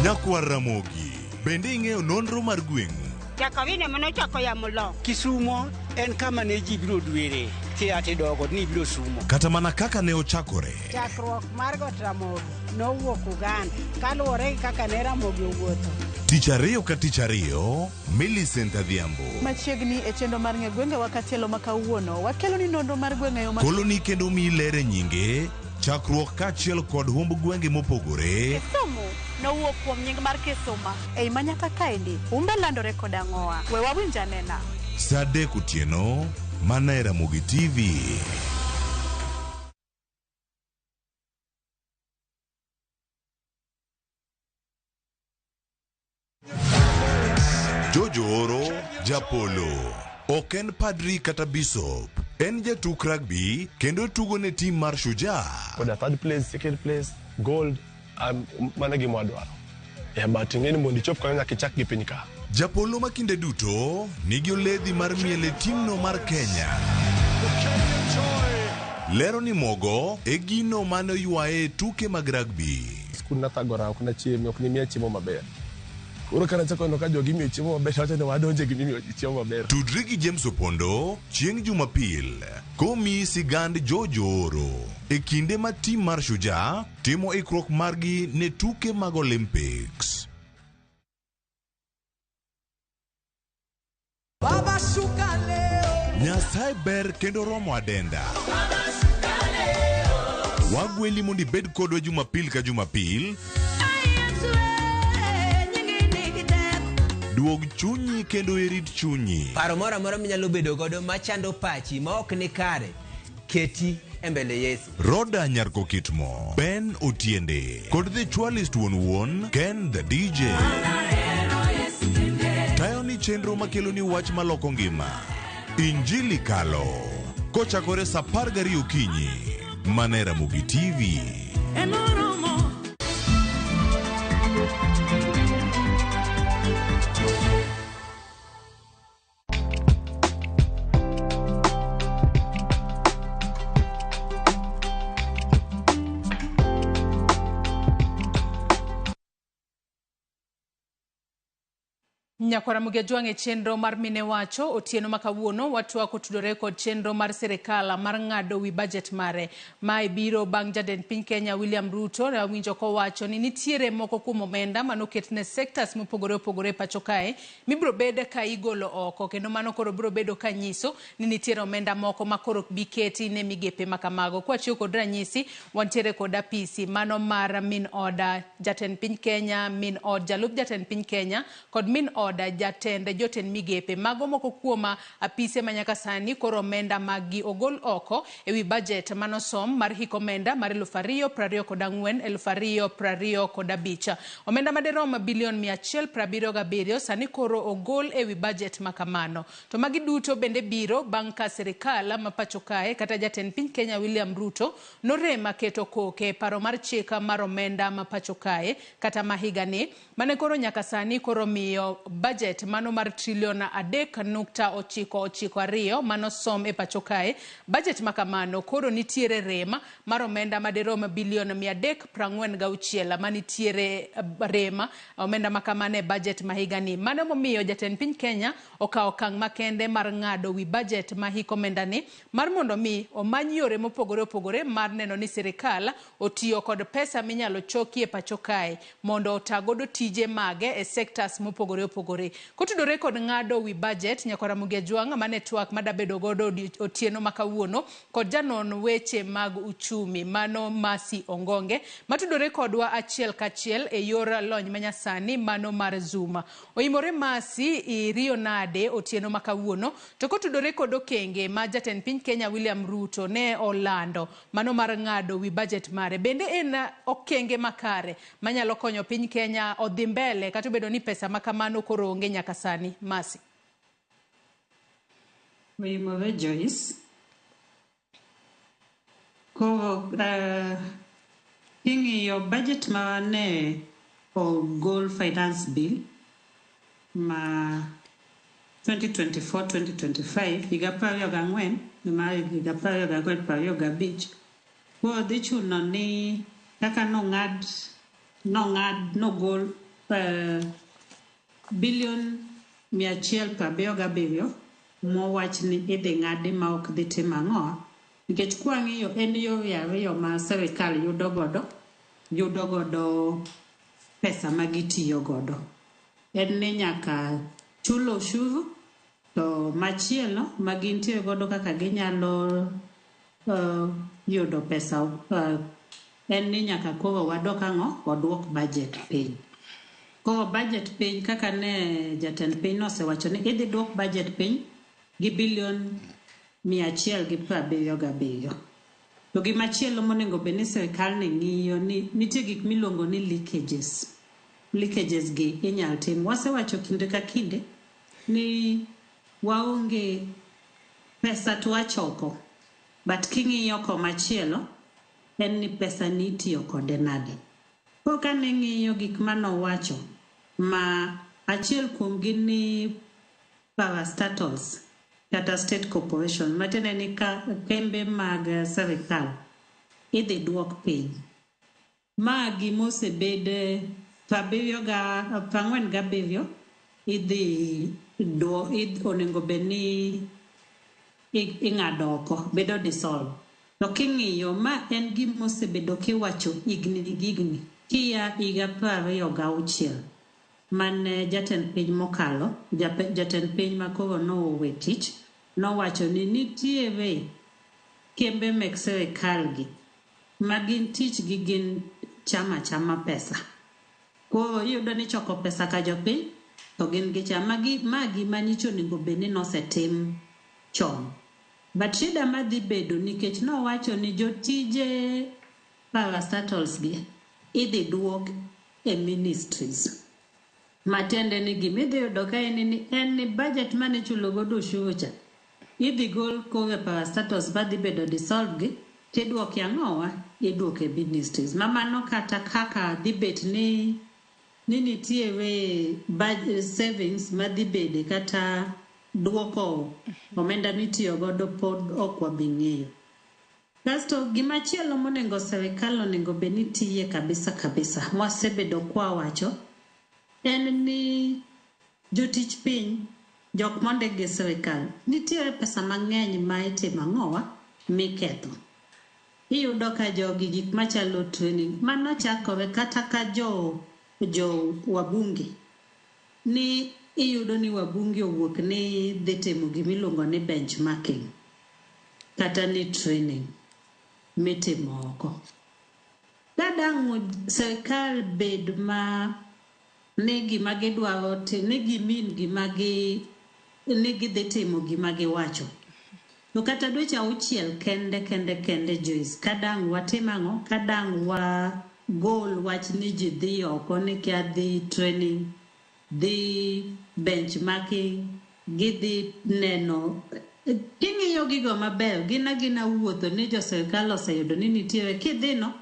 Speaker 8: Nyakwar Ramogi, bende ing'eyo nonro mar gweng'u?
Speaker 25: Jakawine manochako yamo lo.
Speaker 26: Kisumo en kama ne ji biro dwere.
Speaker 2: Kia tidogo ni ibiro sumo.
Speaker 3: Kata mana kaka ne ochakore.
Speaker 5: Chakruok mar Got Ramogi nowuok Uganda kaluwore gi kaka ne Ramogi owuotho.
Speaker 3: Tich ariyo ka tich ariyo, Millicent Adhiambo.
Speaker 7: Machiegni e chenro mar ng'e gwengewa katielo ma kawuono, wakelo ni nonro mar gweng' e yo ma
Speaker 3: Koloni kendo miyi ler e nyinge, chakruok kaachiel kod humb gwenge mopogore.
Speaker 7: Kisumu nowuok kuom nying mar Kisuma. Ei manyaka kaendi, humbe landore kod ang'owa. We wawinj anena.
Speaker 3: Saa 3 otieno, mana e Ramogi TV. George Oro Japolo ok en padri kata bisop, en jatuk rugby kendo tugo ne tim mar Shujaa.
Speaker 6: Koda third place, second place, gold, mano e gima wadwaro. Yeah, but ing'e ni mondo ichop kanyo nyaka ichak gi piny ka.
Speaker 3: Japolo ma kinde duto nigi oledhi mar miel e timno mar Kenya. Lero ni mogo e gino mane oywaye e tuke mag rugby.
Speaker 6: Skul nathagora, ok nachiem, ok nimiya chiemo maber. Koro ka nachako neno ka jogi imiyo chiemo maber, awacho ni wadonje gi mimiyo ji chiemo maber.
Speaker 3: Tudri gi James Opondo chieng' Jumapil komiyi sigand George Ooro e kinde ma tim mar Shujaa timo ikruok margi ne tuke mag Olympics.
Speaker 19: Baba shuka leo.
Speaker 3: Nyasaye ber kendo romo adenda. Wagweli mondo ibed kodwa Jumapil ka Jumapil. Duog chunyi kendo irit chunyi.
Speaker 21: Paro moro amora minyalo bedo godo machando pachi ma ok ni kare, keti e mbele Yesu.
Speaker 3: Roda Nyarkokitmo, Ben Otiende, kod The Chwalist wuon wuon, Ken the DJ. Tayo ni chenro makelo ni wach maloko ngima. Injili Kalo. Kochakore saa 12 okinyi. Mana e Ramogi TV.
Speaker 1: Nyakwara Mugejwang' e chenro mar Mine Wacho otieno ma kawuono watwak otudore kod chenro mar sirikal mar ng'ado wi budget mare. Mae biro bang' jatend piny Kenya William Ruto ne wawinjo kowacho ni nitiere moko kuom omenda manoket ne sectors mopogore opogore e pacho kae mibiro bed ka igolo oko kendo mano koro biro bedo ka nyiso ni nitiere omenda moko ma koro ok bi keti ne migepe ma kamago. Kwatiyo kod ranyisi, wantiere kod apisi mano mar min oda jatend piny Kenya, min od jalup jatend piny Kenya kod min oda jatend jotend migepe. Mago moko kuom apise ma nyaka sani koro omenda maggi ogol oko e wi budget manosom mar hik omenda mar 2024 2025. Omenda madirom bilion 177 sani koro ogol e wi budget ma kamano. To magi duto bende biro bang' ka sirikal ma pacho kae kata jatend piny Kenya William Ruto norema keto koke e paro mar chik mar omenda ma pacho kae kata ma higani mane koro nyaka sani koro miyo budget mano mar trilion 3.992 manosom e pacho kae. Budget ma kamano koro nitiere rem mar omenda madirom bilion 346 manitiere rem omenda ma kamano e budget ma higani. Mano momiyo jatend piny Kenya okawo okang' makende mar ng'ado wi budget ma hik omenda ni mar mondo mi omany yore mopogore opogore mar neno ni sirikal otiyo kod pesa minyalo choki e pacho kae mondo ota godo tije mage e sectors mopogore opogore. Kotudore kod ng'ado wi budget, Nyakwara Mugejwang' mane twak madabedo godo otieno ma kawuono kod janon weche mag uchumi mano Mercy Ongonge matudore kodwa achiel kachiel e yor lony manyasani mano mar Zoom. Oimore Mercy iriyo nade otieno ma kawuono to kotudore kod okenge ma jatend piny Kenya William Ruto ne olando mano mar ng'ado wi budget mare, bende en okenge makare manyalo konyo piny Kenya odhi mbele kata obedo ni pesa ma kamano koro onge nyaka sani? Mercy.
Speaker 25: Oimore Joyce. Koro king'iyo budget ma ne ogol finance bill ma 2024-2025 higa 24 ma higa 24 25, koro dhi chuno ni kaka nong'ad nogol bilion 177 mowach ni idhi ng'adi ma ok dhi timo ang'o, nikech kwang'iyo en yore ariyo ma sirikal yudo godo pesa ma gitiyo godo. En ni nyaka chul oshuru, to machielo ma gintie godo kaka ginyalo yudo pesa en ni nyaka koro wadok ang'o, waduok budget piny. Koro budget piny, kaka ne jatend piny nosewacho ni idhi duok budget piny gi bilion 177. To gimachielo monego bed ni sirikal ni ng'iyo ni nitie gik miluongo ni leakages. Leakages gi inyal tim. Wasewacho kinde ka kinde ni waonge pesa to wachoko, but king'iyo komachielo en ni pesa ni itiyo kode nade. Koro kane ng'iyo gik manowacho, ma achiel kuomgi ni parastatals kata state corporation, matiende ni ka kembe mag sirikal idhi duok piny. Ma gimosebed 47 idhi duo, onego bed ni ing'ado oko, bedo dissolve. To king'iyo, ma en gimosebedo kiwacho higni gi higni kia higa 26 mane jatend piny mokalo, jatend piny makoro nowe tich, nowacho ni nitiere kembe mek sirikal gi ma gin tich gi gin chama chama pesa. Koro iyudo ni choko pesa ka jopiny to gin gicham. Magi ma gima nyicha onego bed ni nosetim chon. But shida madhi bedo nikech nowacho ni jotije parastatals gi idhi duok e ministries. Matiende ni gimidhi yudo ka en ni en ni budget mane ichulo godo ushuru cha idhi gol koro e parastatals madhi bedo dissolved gi tiduoke ang'owa, iduoke ministries. Ma mano kata kaka dhi bet ni nitiere savings madhi bede kata duoko omenda mitiyo godo pod ok wabi ng'eyo. Kasto gimachielo monego sirikal onego bed ni tiye kabisa kabisa mwasebedo kwawacho en ni jotich piny, jok mondik gi sirikal, nitiere pesa mang'eny ma itimo ang'owa, miketho. Iyudo ka jogi gik machalo training mano chakore kata ka jo wabunge ni iyudo ni wabunge owuok ni dhi timo gimiluongo ni benchmarking kata ni training mitimo oko. Ka dang' sirikal bed ma ni gima gidwaro ni gimin gima gi ni gidhi timo gima giwacho. To kata dweche 6 kende kende kende, Joyce, ka dang' watim ang'o? Ka dang' wagol wach ni ji dhi oko ni kia dhi training, dhi benchmarking, gidhi neno. King'iyo gigo maber, gin agina wuotho ni jo sirikal oseyudo ni nitiere kidhino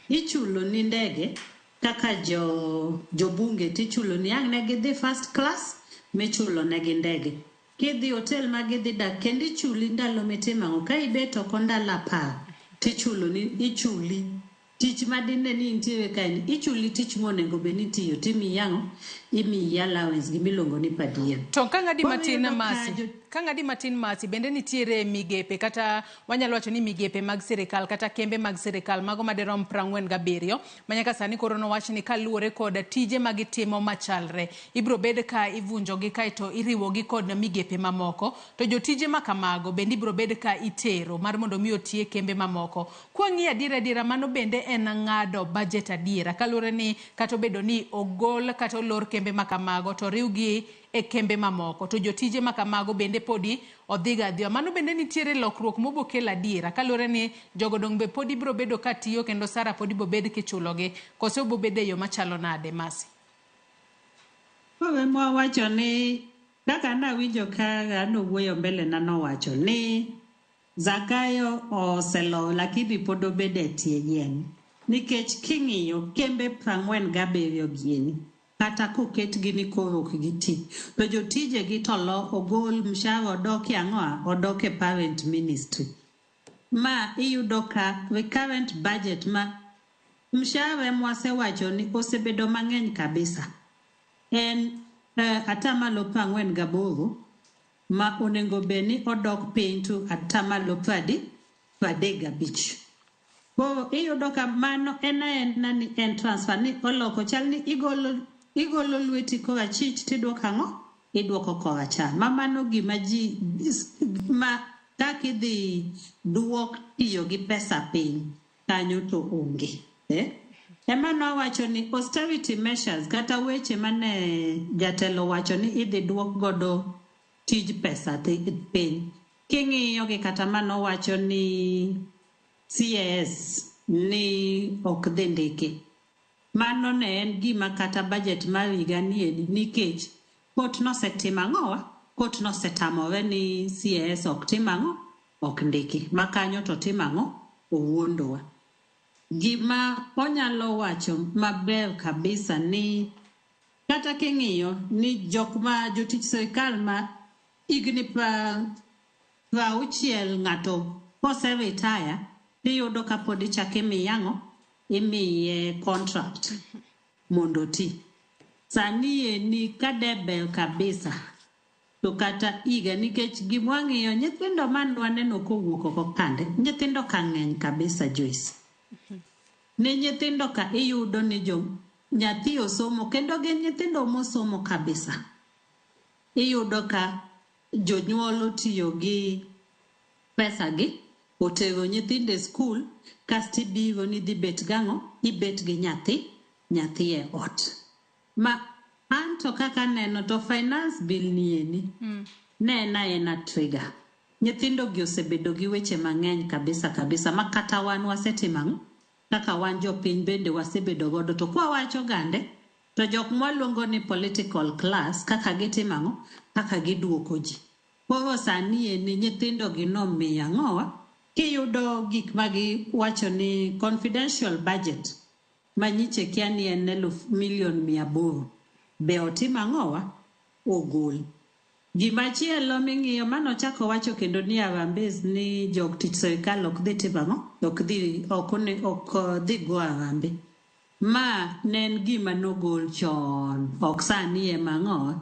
Speaker 25: ichulo ni ndege kaka jo jobunge tichulo ni ang' ne gidhi first class michulo negi ndege. Kidhi hotel ma gidhi dak kendo ichuli ndalo mitimo ang'o, ka ibet oko ndalo 10 tichulo ni ichuli tich madine ni intiere kaeni, ichuli tich monego bed ni itiyo, timiyi ang'o, imiyi allowance, gimiluongo ni per diem.
Speaker 1: To ka ng'adi
Speaker 25: Koro
Speaker 1: matin
Speaker 25: iyudo ka
Speaker 1: Masi, ka ng'adi matin Masi, bende nitiere migepe kata wanyalo wacho ni migepe mag sirikal kata kembe mag sirikal mago madirom 47 ma nyaka sani koro nowach ni kaluwore kod tije magitimo machalre ibiro bed ka ivunjogi kaeto iriwogi kod migepe mamoko, to jotije makamago bende ibiro bed ka itero mar mondo mi otie kembe mamoko. Kwang'iyo adiera adiera, mano bende en ng'ado budget adiera, kaluwore ni kata obedo ni ogol kata olor kembe makamago to riwgi e kembe mamoko, to jotije makamago bende podi odhiga adhiya. Mano bende nitiere lokruok mobokelo adiera, kaluwore ni jogo dong' be podi biro bedo ka tiyo kendo sara podi bobed kichulogi, koso bobedo e yo machalo nade, Masi?
Speaker 25: Koro ema wawacho ni kaka nawinjo ka nowuoyo mbele na nowacho ni Zakayo oselowo lakini pod obedo e tie yien. Nikech king'iyo kembe 47 gieni, kata koketgi ni koro ok giti, to jotijegi to lo ogol mshahara odok e ang'oa, odok e parent ministry. Ma iyudo ka recurrent budget ma mshahara mwasewacho ni osebedo mang'eny kabisa. En 48% ma onego bed ni odok piny to atamalo 35. Koro iyudo ka mano en aena ni en transfer ni oloko chal ni igolo lweti korachich tidwoko ang'o? Idwoko koracham. Ma mano gima ji ma kaka idhi duok tiyo gi pesa piny kanyo to onge. Ema nowacho ni austerity measures kata weche mane jatelo wacho ni idhi duok godo tij pesa piny. King'iyo gi kata manowacho ni CAS ni ok dhi ndiki. Mano ne en gima kata budget mar higa ni nikech court nosetimo ang'owa? Court nosetamore ni CAS ok tim ang'o? Ok ndiki. Ma kanyo to timo ang'o? Owuondowa. Gima onyalo wacho maber kabisa ni kata king'iyo ni jok ma jotich sirikal ma higni 60 ng'ato kose retire tiyudo ka pod ichako imiye ang'o? Imiye contract mondo oti. Sani eni ka de ber kabisa to kata higa nikech gimwang'iyo nyithindo mane waneno kowuok oko kande nyithindo ka ng'eny kabisa Joyce. Ni nyithindo ka iyudo ni jo nyathi osomo kendo gin nyithindo mosomo kabisa. Iyudo ka jonyuol otiyo gi pesa gi otero nyithindo e skul kasto ibiro ni idhi bet gang'o? Ibet gi nyathi e ot. Ma anto kaka aneno to finance bill ni eni ne en aena trigger. Nyithindo gi osebedo gi weche mang'eny kabisa kabisa ma kata wan wasetimo ang'o? Kaka wan jopiny bende wasebedo godo to kwawacho gande to jok mwaluongo ni political class kaka gitimo ang'o? Kaka giduoko ji. Koro sani eni nyithindo gi nomiyo ang'owa? Kiyudo gik ma giwacho ni confidential budget manyiche kia ni en 800 million be otimo ang'owa? Ogol. Gimachielo ming'iyo manochako wacho kendo ni harambee ni jok tich sirikal ok dhi timo ang'o? Ok dhi go harambee. Ma ne en gima nogol chon, ok sani ema ang'o?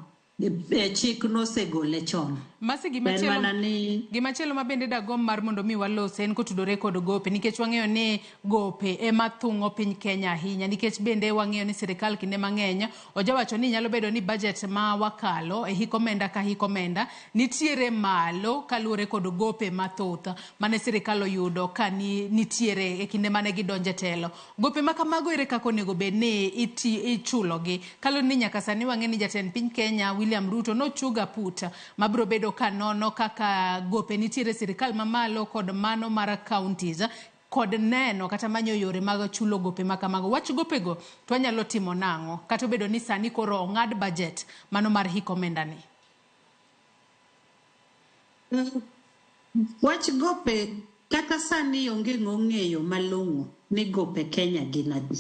Speaker 25: Chik nosegole chon.
Speaker 1: Masi gimachielo ma bende dagomb mar mondo mi walos en kotudore kod gope nikech wang'eyo ni gope ema thung'o piny Kenya ahinya nikech bende wang'eyo ni sirikal kinde mang'eny ojawacho ni nyalo bedo ni budget ma wakalo e hik omenda ka hik omenda nitiere malo kaluwore kod gope mathoth mane sirikal oyudo ka nitiere e kinde mane gidonje telo. Gope ma kamago ere kaka onego bed ni ichulogi? Kaluwore ni nyaka sani wang'eyo ni jatend piny Kenya William Ruto nochuga put mabiro bedo ka nono kaka gope nitiere sirikal mamalo kod mano mar counties kod neno kata manyo yore mag chulo gope makamago. Wach gopego to wanyalo timo nang'o? Kata obedo ni sani koro ong'ad budget mano mar hik omenda ni.
Speaker 25: Wach gope kata sani onge ng'ong'eyo malong'o ni gope Kenya gin adi.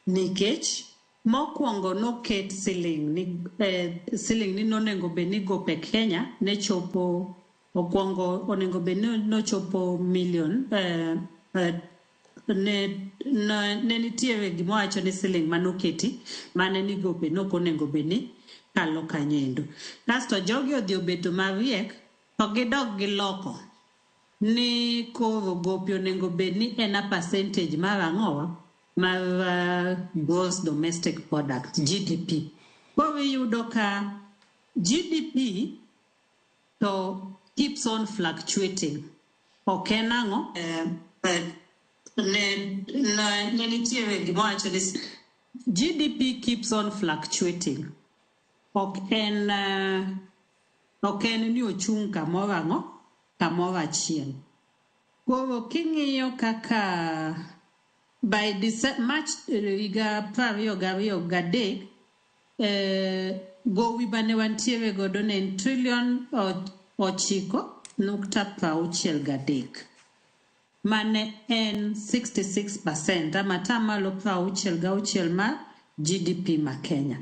Speaker 25: Nikech mokwongo noket siling ni nonego bed ni gope Kenya ne chopo okwongo onego bed ni nochopo million ne nitiere gimowacho ni siling manoketi mane ni gope nok onego bed ni kalo kanyo endo. Kasto jogi odhi obedo mariek to gidok giloko ni koro gope onego bed ni en a percentage mar ang'owa? Mar gross domestic product GDP. Koro iyudo ka GDP to keeps on fluctuating. Ok en ang'o? Ne nitiere gimowacho ni GDP keeps on fluctuating. Ok en ni ochung' kamoro ang'o? Kamoro achiel. Koro king'iyo kaka by March higa 2023 gowi mane wantiere godo ne en trillion 9.63 mane en 66% ama atamalo 66 mar GDP ma Kenya.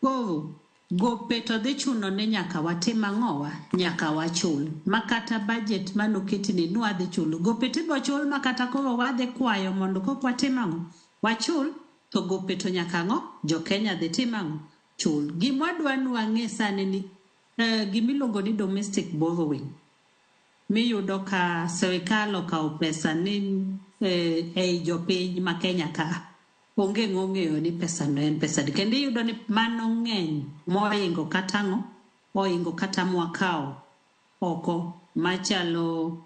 Speaker 25: Koro gope to dhi chuno ni nyaka watim ang'owa? Nyaka wachul. Ma kata budget manoketi ni nwadhi chulo. Gope tibo chul ma kata koro wadhi kwayo mondo kok watim ang'o? Wachul to gope to nyaka ang'o? Jo Kenya dhi tim ang'o? Chul. Gimwadwa ni wang'e sani ni Gimiluongo ni domestic borrowing miyudo ka sirikal okawo pesa ni ei jopiny ma Kenya ka onge ng'ong'eyo ni pesa no en pesa di kendo iyudo ni mano ng'eny moingo kata ang'o oingo kata mwakawo oko machalo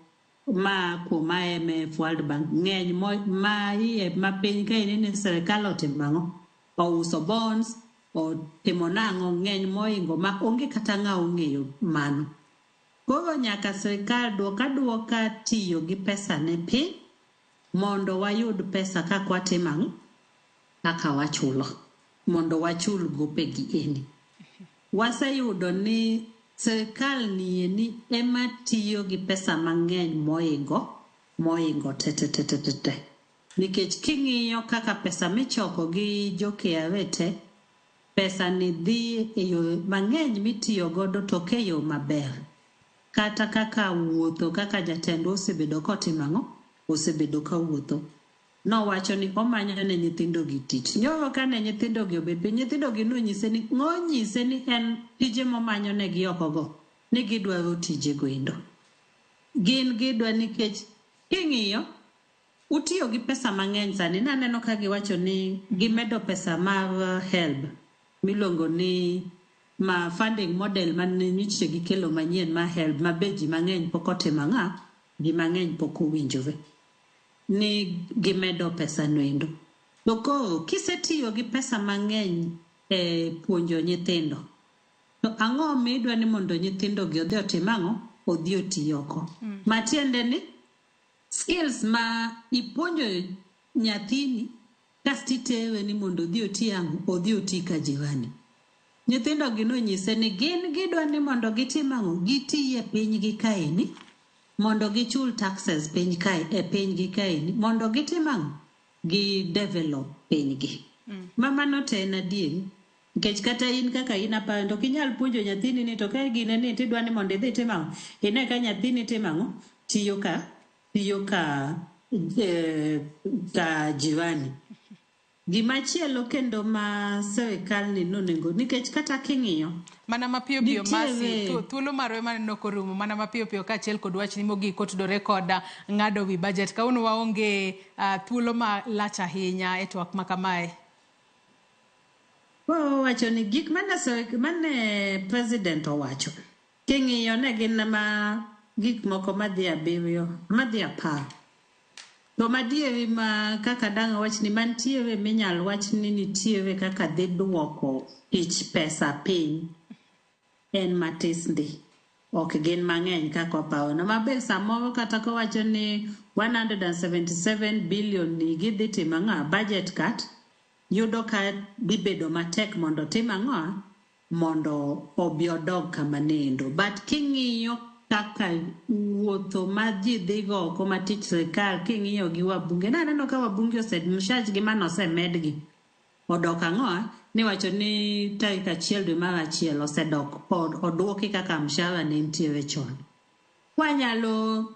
Speaker 25: ma kuom IMF, World Bank ng'eny ma iye ma piny ka ineno ni sirikal otimo ang'o ouso bonds otimo nang'o ng'eny moingo ma onge kata ng'a ong'eyo mano. Koro nyaka sirikal duok aduoka tiyo gi pesa ne piny mondo wayud pesa kaka watimo ang'o kaka wachulo mondo wachul gopegi eni. Waseyudo ni sirikal nieni ema tiyo gi pesa mang'eny moingo te. Nikech king'iyo kaka pesa michoko gi jo KRA te, pesa ni dhi e yo mang'eny mitiyo godo to ok e yo maber. Kata kaka wuotho kaka jatendwa osebedo kotimo ang'o? Osebedo kawuotho. Nowacho ni omanyo ne nyithindo gi tich. Nyoro kane nyithindo gi obet piny, nyithindo gi nonyise ni ng'onyise ni en tije momanyo negi oko go ni gidwaro tije go endo. Gin gidwa nikech king'iyo utiyo gi pesa mang'eny sani naneno ka giwacho ni gimedo pesa mar HELB miluongo ni ma funding model mane nyocha gikelo manyien mar HELB ma be ji mang'eny pok otimo ang'a ji mang'eny pok owinjore ni gimedo pesa no endo. To koro kisetiyo gi pesa mang'eny e puonjo nyithindo to ang'o midwa ni mondo nyithindo gi odhi otim ang'o odhi oti oko. Matiende ni skills ma ipuonjo nyathini kasto itewe ni mondo odhi oti ang'o odhi oti ka jirani. Nyithindo gi nonyise ni gin gidwa ni mondo gitim ang'o giti e pinygi kaeni mondo gichul taxes piny kae e pinygi kaeni mondo gitim ang'o gi develop pinygi. Ma mano to en adieri nikech kata in kaka in aparo to ok inyal puonjo nyathini ni to ka gine ni tidwa ni mondo idhi itim ang'o ine ka nyathini timo ang'o tiyo ka jirani. Gimachielo kendo ma sirikal ni nonego nikech kata king'iyo
Speaker 1: Mana mapiyo piyo Mercy, thuolo marwa ema neno korumo mana mapiyo piyo kaachiel kod wachni mogik kotudore kod ng'ado wi budget. Kawuono waonge thuolo malach ahinya e twak ma kamae.
Speaker 25: Koro owacho ni gik mane president owacho king'iyo ne gin ma gik moko madhi 7 madhi 10. To madieri ma kaka dang' awach ni mantiere minyal wach ni nitiere kaka dhi duoko ich pesa piny en matis ndi. Ok gin mang'eny kaka waparo. Maber samoro kata kowacho ni 177 billion ni gidhi timo ang'o budget cut yudo ka dhi bedo matek mondo tim ang'o mondo obi odog kama nendo. But king'iyo kaka wuotho ma ji dhigo oko ma tich sirikal king'iyo gi wabunge naneno ka wabunge mshachgi mane osemedgi odok ang'o niwacho ni tarik 1 dwe mar 1 osedok oduoki kaka mshahara ne nitiere chon. Wanyalo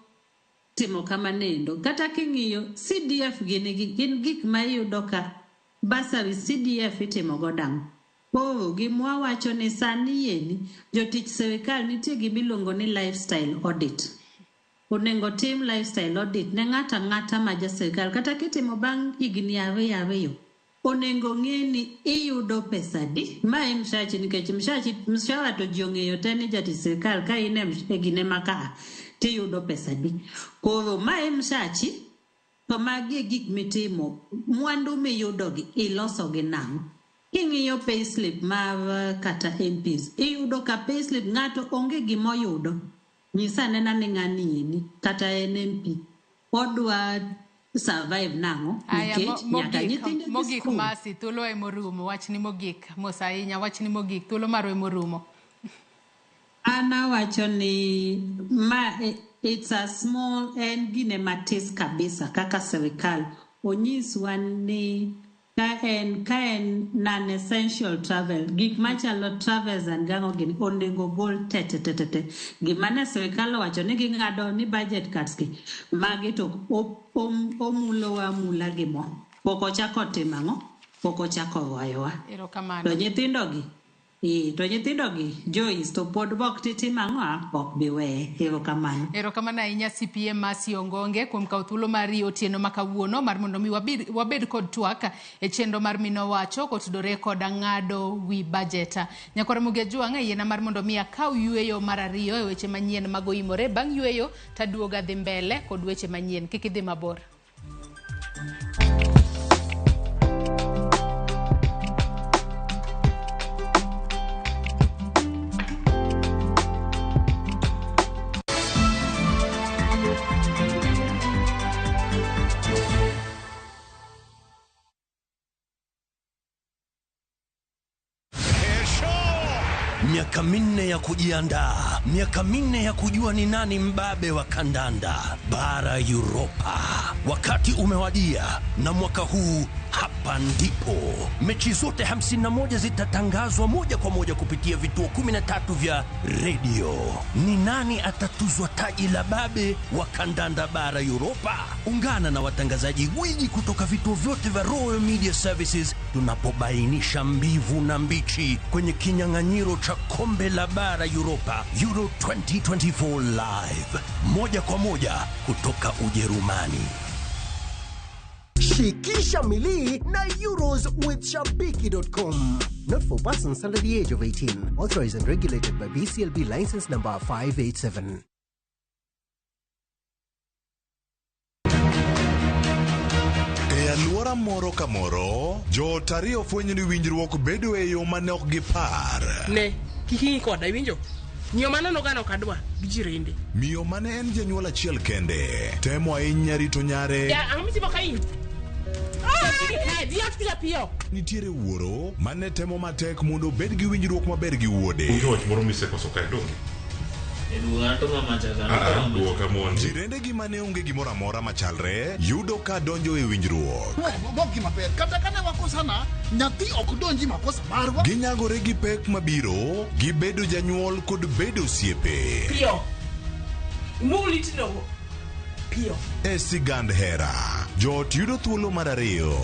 Speaker 25: timo kamanendo kata king'iyo CDF gini gin gik ma iyudo ka bursary CDF itimo godo ang'o. Koro gimwa wacho ni sani yeni jotich sirikal nitie gimiluongo ni lifestyle audit. Onego tim lifestyle audit ne ng'ato ang'ata ma ja sirikal kata kitimo bang' higni 2 onego ng'e ni iyudo pesa di. Ma e mshachi nikech mshahara to ji ong'eyo te ni jatich sirikal ka in e gine ma ka tiyudo pesa di. Koro ma e mshachi to magi e gik mitimo mwandu miyudogi iloso gi nang'o. King'iyo payslip mar kata MPs iyudo ka payslip ng'ato onge gimoyudo. Nyisa anena ni ng'ani eni kata en MP odwa survive nang'o nikech nyaka nyithindo dhi
Speaker 1: mogik
Speaker 25: skul.
Speaker 1: Mercy, thuolo emorumo wachni mogik mos ahinya wachni mogik thuolo marwa emorumo.
Speaker 25: An awacho ni ma it's a small en gine matis kabisa kaka sirikal onyiswa ni ka en non-essential travel gik machalo travels and gang'o gini onego gol te. Gima ne sirikal owacho ni ging'ado ni budget cuts gi magi to omulowa amula gi mo pok ochako timo ang'o pok ochako rwayowa.
Speaker 1: Erokamano.
Speaker 25: To nyithindo gi To nyithindogi Joyce to pod bok titimo ang'o ok bi weye. Erokamano.
Speaker 1: Erokamano ahinya CPM Mercy Ongonge kuom kawo thuolo mari otieno ma kawuono mar mondo mi wabed kod twak e chenro mar Mino Wacho kotudore kod ng'ado wi budget. Nyakwar Ramogi Ajwang' yiena mar mondo mi akaw yueyo mar ariyo e weche manyien mag oimore. Bang' yueyo taduoga dhi mbele kod weche manyien. Kik idhi mabor.
Speaker 17: Miaka 4 ya kujiandaa, miaka 4 ya kujua ni nani mbabe wa kandanda bara Europa. Wakati umewadia, na mwaka huu hapa ndipo mechi zote 51 zitatangazwa moja kwa moja kupitia vituo 13 vya redio. Ni nani atatuzwa taji la babe wa kandanda bara Europa? Ungana na watangazaji gwiji kutoka vituo vyote vya Royal Media Services tunapobainisha mbivu na mbichi kwenye kinyang'anyiro cha kombe la bara Europa Euro 2024 live moja kwa moja kutoka Ujerumani.
Speaker 18: Shikisha milii na Euros with Shabiki.com. Not for persons under the age of 18. Authorized and regulated by BCLB license number 587.
Speaker 3: E alwora moro ka moro, joot ariyo fwenyo ni winjruok bedo e yo mane ok gipar.
Speaker 4: Ne, kik ing'i koda, iwinjo? Miyo manono gano ok adwa gi jirende.
Speaker 3: Miyo mane en janyuol achiel kende, temo ahinya rito nyare.
Speaker 4: Ya, ang'o mitimo ka in? Dhi ot piyo piyo.
Speaker 3: Nitiere wuoro mane temo matek mondo obed gi winjruok maber gi wuode.
Speaker 9: Onge wach moro misekoso kae donge? Duoka mondi.
Speaker 3: Jirende gi mane onge gimoro amora machalre yudo ka donjo e winjruok.
Speaker 10: Mok gima ber. Kata kane wakosana, nyathi ok donji makosa marwa.
Speaker 3: Ginyagore gi pek mabiro, gibedo janyuol kod bedo osiepe.
Speaker 4: Piyo. Imul itno. Piyo.
Speaker 3: E sigand hera, joot yudo thuolo mar ariyo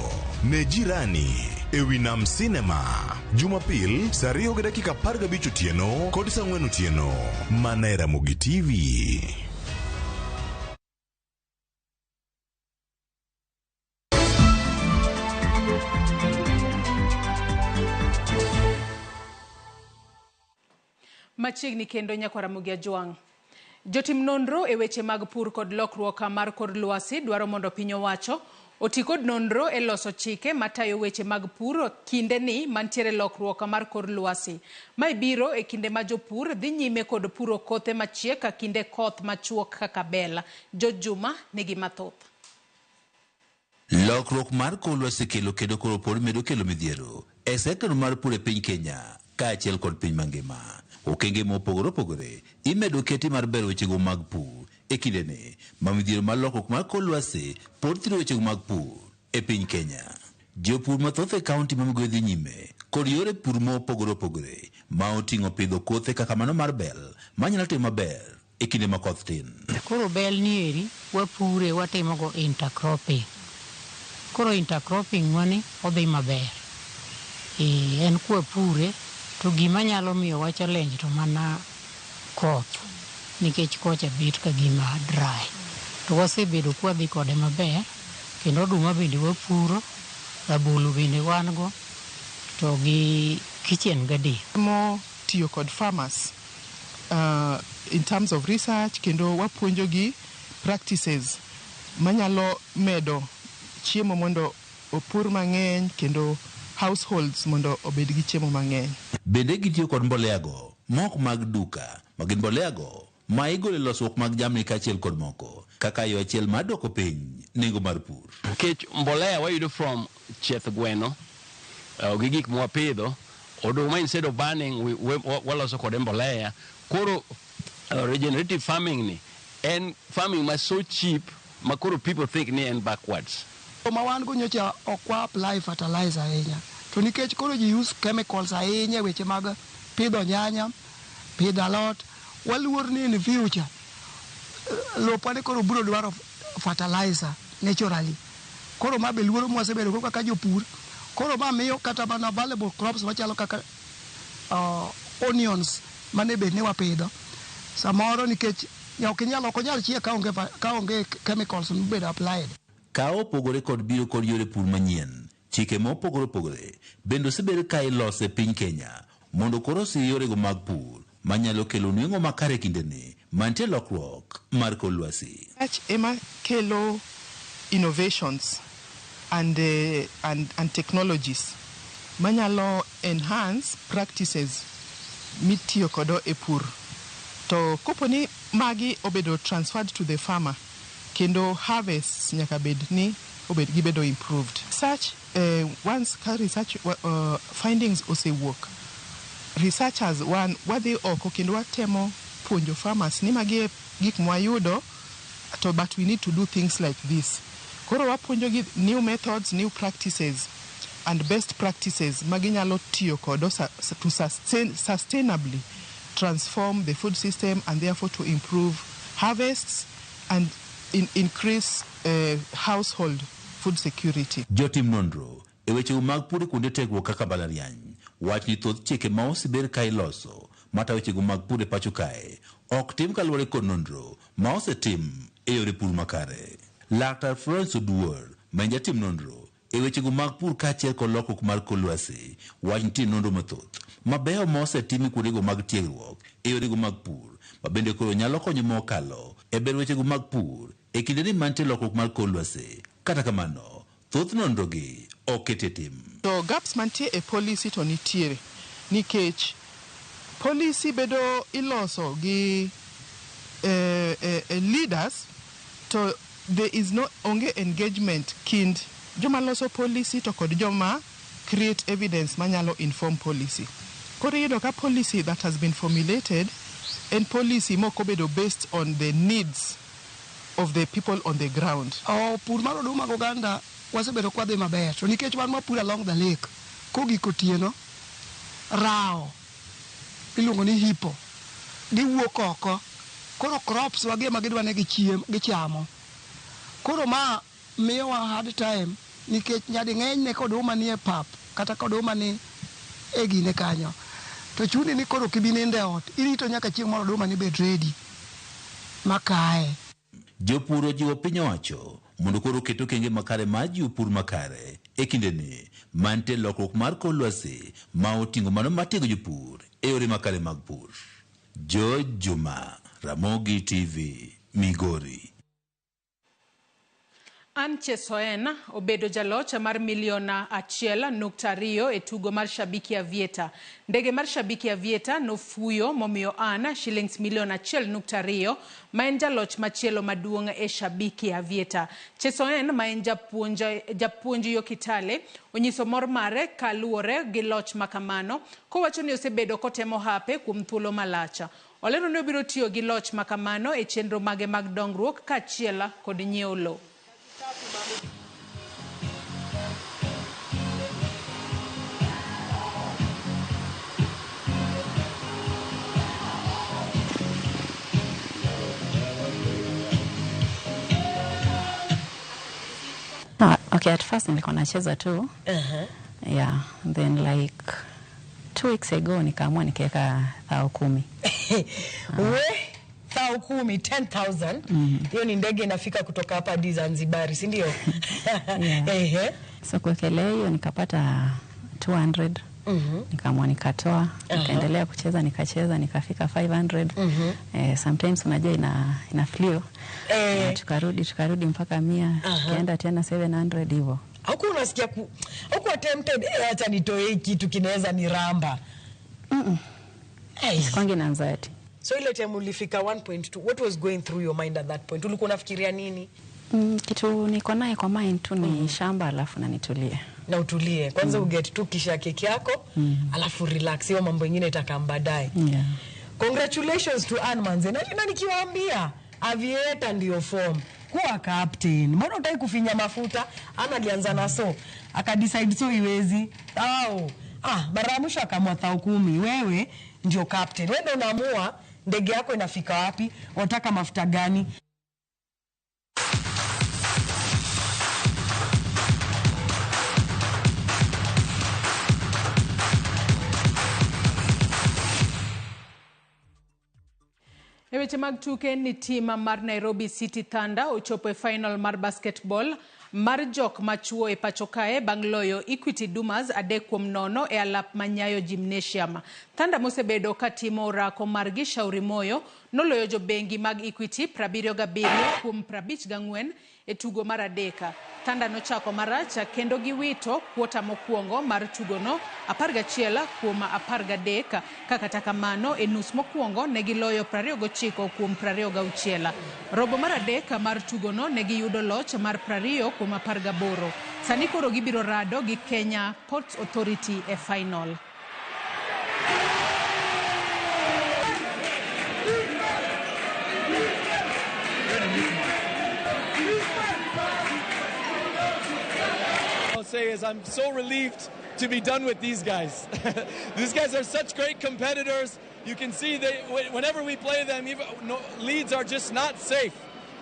Speaker 3: ne jirani e wi Nam Cinema. Jumapil saa 2:15 otieno kod saa 4 otieno. Mana e Ramogi TV.
Speaker 1: Machiegni kendo nyakwar Ramogi Ajwang'. Jotim nonro e weche mag pur kod lokruok mar kor lwasi dwaro mondo piny owacho oti kod nonro e loso chike matayo weche mag pur kinde ni mantiere lokruok mar kor lwasi. Mae biro e kinde ma jopur dhi nyime kod puro kothe machiek kinde koth machuok kaka bel. Jojuma nigi mathoth.
Speaker 11: Lokruok mar kor lwasi kelo kendo koro pod medo kelo midhiero e sekta mar pur e piny Kenya kaachiel kod piny mangima. Okenge mopogore opogore imedo keti mar bero wechego mag pur e kindeni ma midhiero mar lokruok mar kor lwasi pod thiro wechego mag pur e piny Kenya. Jopur mathoth e kaunti ma Migori dhi nyime kod yore pur mopogore opogore ma oting'o pidho kothe kaka mano mar bel manyalo timo maber e kinde ma koth tin.
Speaker 12: Koro bel ni eri wapure watimogo intercropping. Koro intercropping wani odhi maber. En kwapure to gima nyalo miyowa challenge to mana koth nikech kocha bet ka gima dry. To wasebedo kwadhi kode maber kendo oduma bende wapuro, rabolo bende wan go to gi kitchen garden.
Speaker 26: Mo tiyo kod farmers in terms of research kendo wapuonjogi practices manyalo medo chiemo mondo opur mang'eny kendo households mondo obed gi chiemo mang'eny.
Speaker 11: Bende gitiyo kod mbolea go mok mag duka ma gin mbolea go ma igolo e losruok mag jamni kaachiel kod moko kaka yo achiel mar dwoko piny nengo mar pur.
Speaker 27: Nikech mbolea wayudo from chieth gweno gi gik mwapidho, oduma instead of burning waloso kode mbolea. Koro regenerative farming ni en farming ma so cheap ma koro people think ni en backwards.
Speaker 28: Ma wan go nyocha ok wa apply fertilizer ahinya. To nikech koro ji use chemicals ahinya e weche mag pidho nyanya, pidho alot, waluor ni in future lopwa ni koro biro dwaro fertilizer naturally. Koro ma be luoro mwasebedo go kaka jopur. Koro ma miyo kata mana valuable crops machalo kaka onions mane bed ni wapidho samoro nikech ok inyal ok onyal chiek kaonge chemicals mobedo applied.
Speaker 11: Ka opogore kod biro kod yore pur manyien, chike ma opogore opogore bende osebed ka iloso e piny Kenya mondo koro osir yorego mag pur manyalo kelo nweng'o makare kindeni mantie lokruok mar kor lwasi.
Speaker 26: Research ema kelo innovations and technologies manyalo enhance practices mitiyo kodo e pur. To kopo ni magi obedo transferred to the farmer, kendo harvests nyaka bed ni obed gibedo improved. Research, once ka research findings osewuok, researchers wan wadhi oko kendo watemo puonjo farmers ni magi e gik mwayudo to but we need to do things like this. Koro wapuonjo gi new methods, new practices and best practices maginyalo tiyo kodo to sustainably transform the food system and therefore to improve harvests and increase household food security.
Speaker 11: Jotim nonro e weche mag pur kuonde tiegruok kaka mbalariany wach ni thoth chike ma osebed ka iloso mata wechego mag pur e pacho kae ok tim kaluwore kod nonro ma osetim e yore pur makare. Laktar Florence Oduor ma en jatim nonro e wechego mag pur kaachiel kod lokruok mar kor lwasi wach nitie nonro mathoth mabeyo ma osetim e kuondego mag tiegruok e yorego mag pur ma bende koro nyalo konyo mokalo e bero wechego mag pur e kindeni mantie lokruok mar kor lwasi. Kata kamano, thoth nonro gi ok ket e tim.
Speaker 26: To gaps mantie e policy to nitiere nikech policy bedo iloso gi leaders to there is no onge engagement kind joma loso policy to kod joma create evidence manyalo inform policy. Koro iyudo ka policy that has been formulated en policy mok obedo based on the needs of the people on the ground.
Speaker 28: Oh, pur mar oduma gi oganda wasebedo kwadhi maber to nikech wan wapuro along the lake kogik otieno rao iluongo ni hippo giwuok oko koro crops wagi ema gidwa ni gichiem gichamo koro ma miyowa hard time nikech nyading'eny ne koduma ni e pap kata koduma ni e gine kanyo to chuni ni koro ok ibi nindo e ot irito nyaka chieng' moro oduma ni bed ready makaye.
Speaker 11: Jopur ojiwo piny owacho mondo koro oket okenge makare mar jiwo pur makare e kindeni mantie lokruok mar kor lwasi ma oting'o mano mar tiego jopur e yore makare mag pur. George Juma, Ramogi TV, Migori.
Speaker 1: Ann Chesoen obedo jaloch mar milion 1.2 e tugo mar Shabiki Aviator. Ndege mar Shabiki Aviator nofuyo momiyo Ann shillings milion 1.2 ma en jaloch machielo maduong' e Shabiki Aviator. Chesoen ma en japuonj yo Kitale onyiso mor mare kaluwore gi loch makamano kowacho ni osebedo kotemo hape kuom thuolo malach. Olero ni obiro tiyo gi loch makamano e chenro mage mag dongruok kaachiel kod nyiewo lowo.
Speaker 13: Okay, at first nilikuwa nacheza tu. Yeah, then like 2 weeks ago nikaamua nikiweka 10,000.
Speaker 14: We 10,000, 10,000. Hiyo ni ndege inafika kutoka hapa hadi Zanzibar, si ndio?
Speaker 13: Yeah. So kuwekelea hiyo nikapata 200. Nikaamua nikatoa, nikaendelea kucheza, nikacheza, nikafika 500. Sometimes unajua ina flio. Tukarudi mpaka 100, tukaenda tena 700 hivyo.
Speaker 14: Huko unasikia huko tempted, acha nitoe kitu kinaweza niramba.
Speaker 13: Sikwangi na anxiety.
Speaker 14: So ile time ulifika 1.2, what was going through your mind at that point? Ulikuwa unafikiria nini?
Speaker 13: Kitu niko naye kwa mind tu ni shamba alafu na nitulie.
Speaker 14: Na utulie. Kwanza uget tu kisha keki yako, alafu relax. Hiyo mambo mengine itakam baadaye.
Speaker 13: Yeah.
Speaker 14: Congratulations to Ann Manze. Na nikiwaambia Aviator ndio form. Kuwa captain. Mbona hutaki kufinya mafuta? Ann alianza na so, akadecide so iwezi. Au, mara mwisho akaamua 10,000. Wewe ndio captain. Wewe ndio unaamua ndege yako inafika wapi, unataka mafuta gani.
Speaker 1: E weche mag tuke ni tim mar Nairobi City Thunder ochopo e final mar basketball mar jok machuo e pacho kae bang' loyo Equity Dumas 3-0 e alap ma Nyayo Gymnasium. Thunder mosebedo katimo orako margi Shauri Moyo noloyo jobengi mag Equity 77 kuom 54 e tugo mar adek. Thunder nochako marach kendo giwito kuota mokwongo mar tugono 11 kuom 13 ka kata kamano e nus mokwongo ne giloyo 29 kuom 26. Robo mar adek mar tugono ne giyudo loch mar 20 kuom 18. Sani koro gibiro rado gi Kenya Ports Authority e final.
Speaker 2: I'll say is I'm so relieved to be done with these guys. These guys are such great competitors. You can see they whenever we play them, even no, leads are just not safe.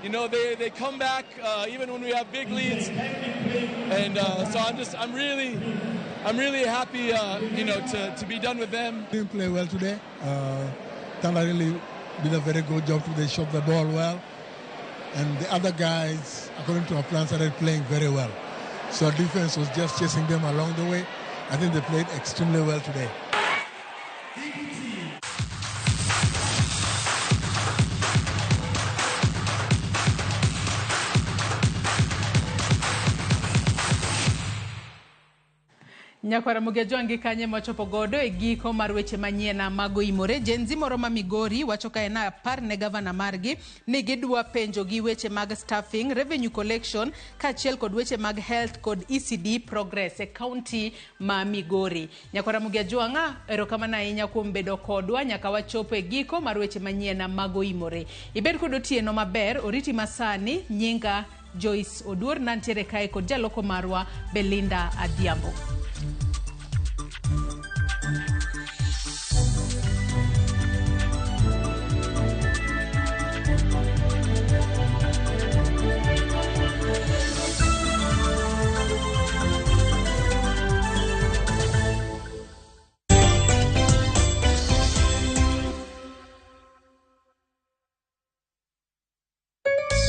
Speaker 2: You know, they come back even when we have big leads, and so I'm really happy you know, to be done with them.
Speaker 8: Didn't play well today. Thunder really did a very good job. They shot the ball well, and the other guys, according to our plan, started playing very well. So our defense was just chasing them along the way. I think they played extremely well today.
Speaker 1: Nyakwara Mugejo kanye mochopo godo e giko mar weche manyien mago imore. Gen Z moro ma Migori wacho ka en apar ne gavana margi ni gidwa penjo gi weche mag staffing, revenue collection kaachiel kod weche mag health kod ECD progress e county ma Migori. Nyakwara Mugejo ang'a erokamano ahinya kuom bedo kodwa nyaka wachopo e giko mar weche manyien mago imore. Ibed kod otieno maber, oriti masani, nyinga Joyce Oduor nantiere kae kod jaloko marwa Belinda Adhiambo.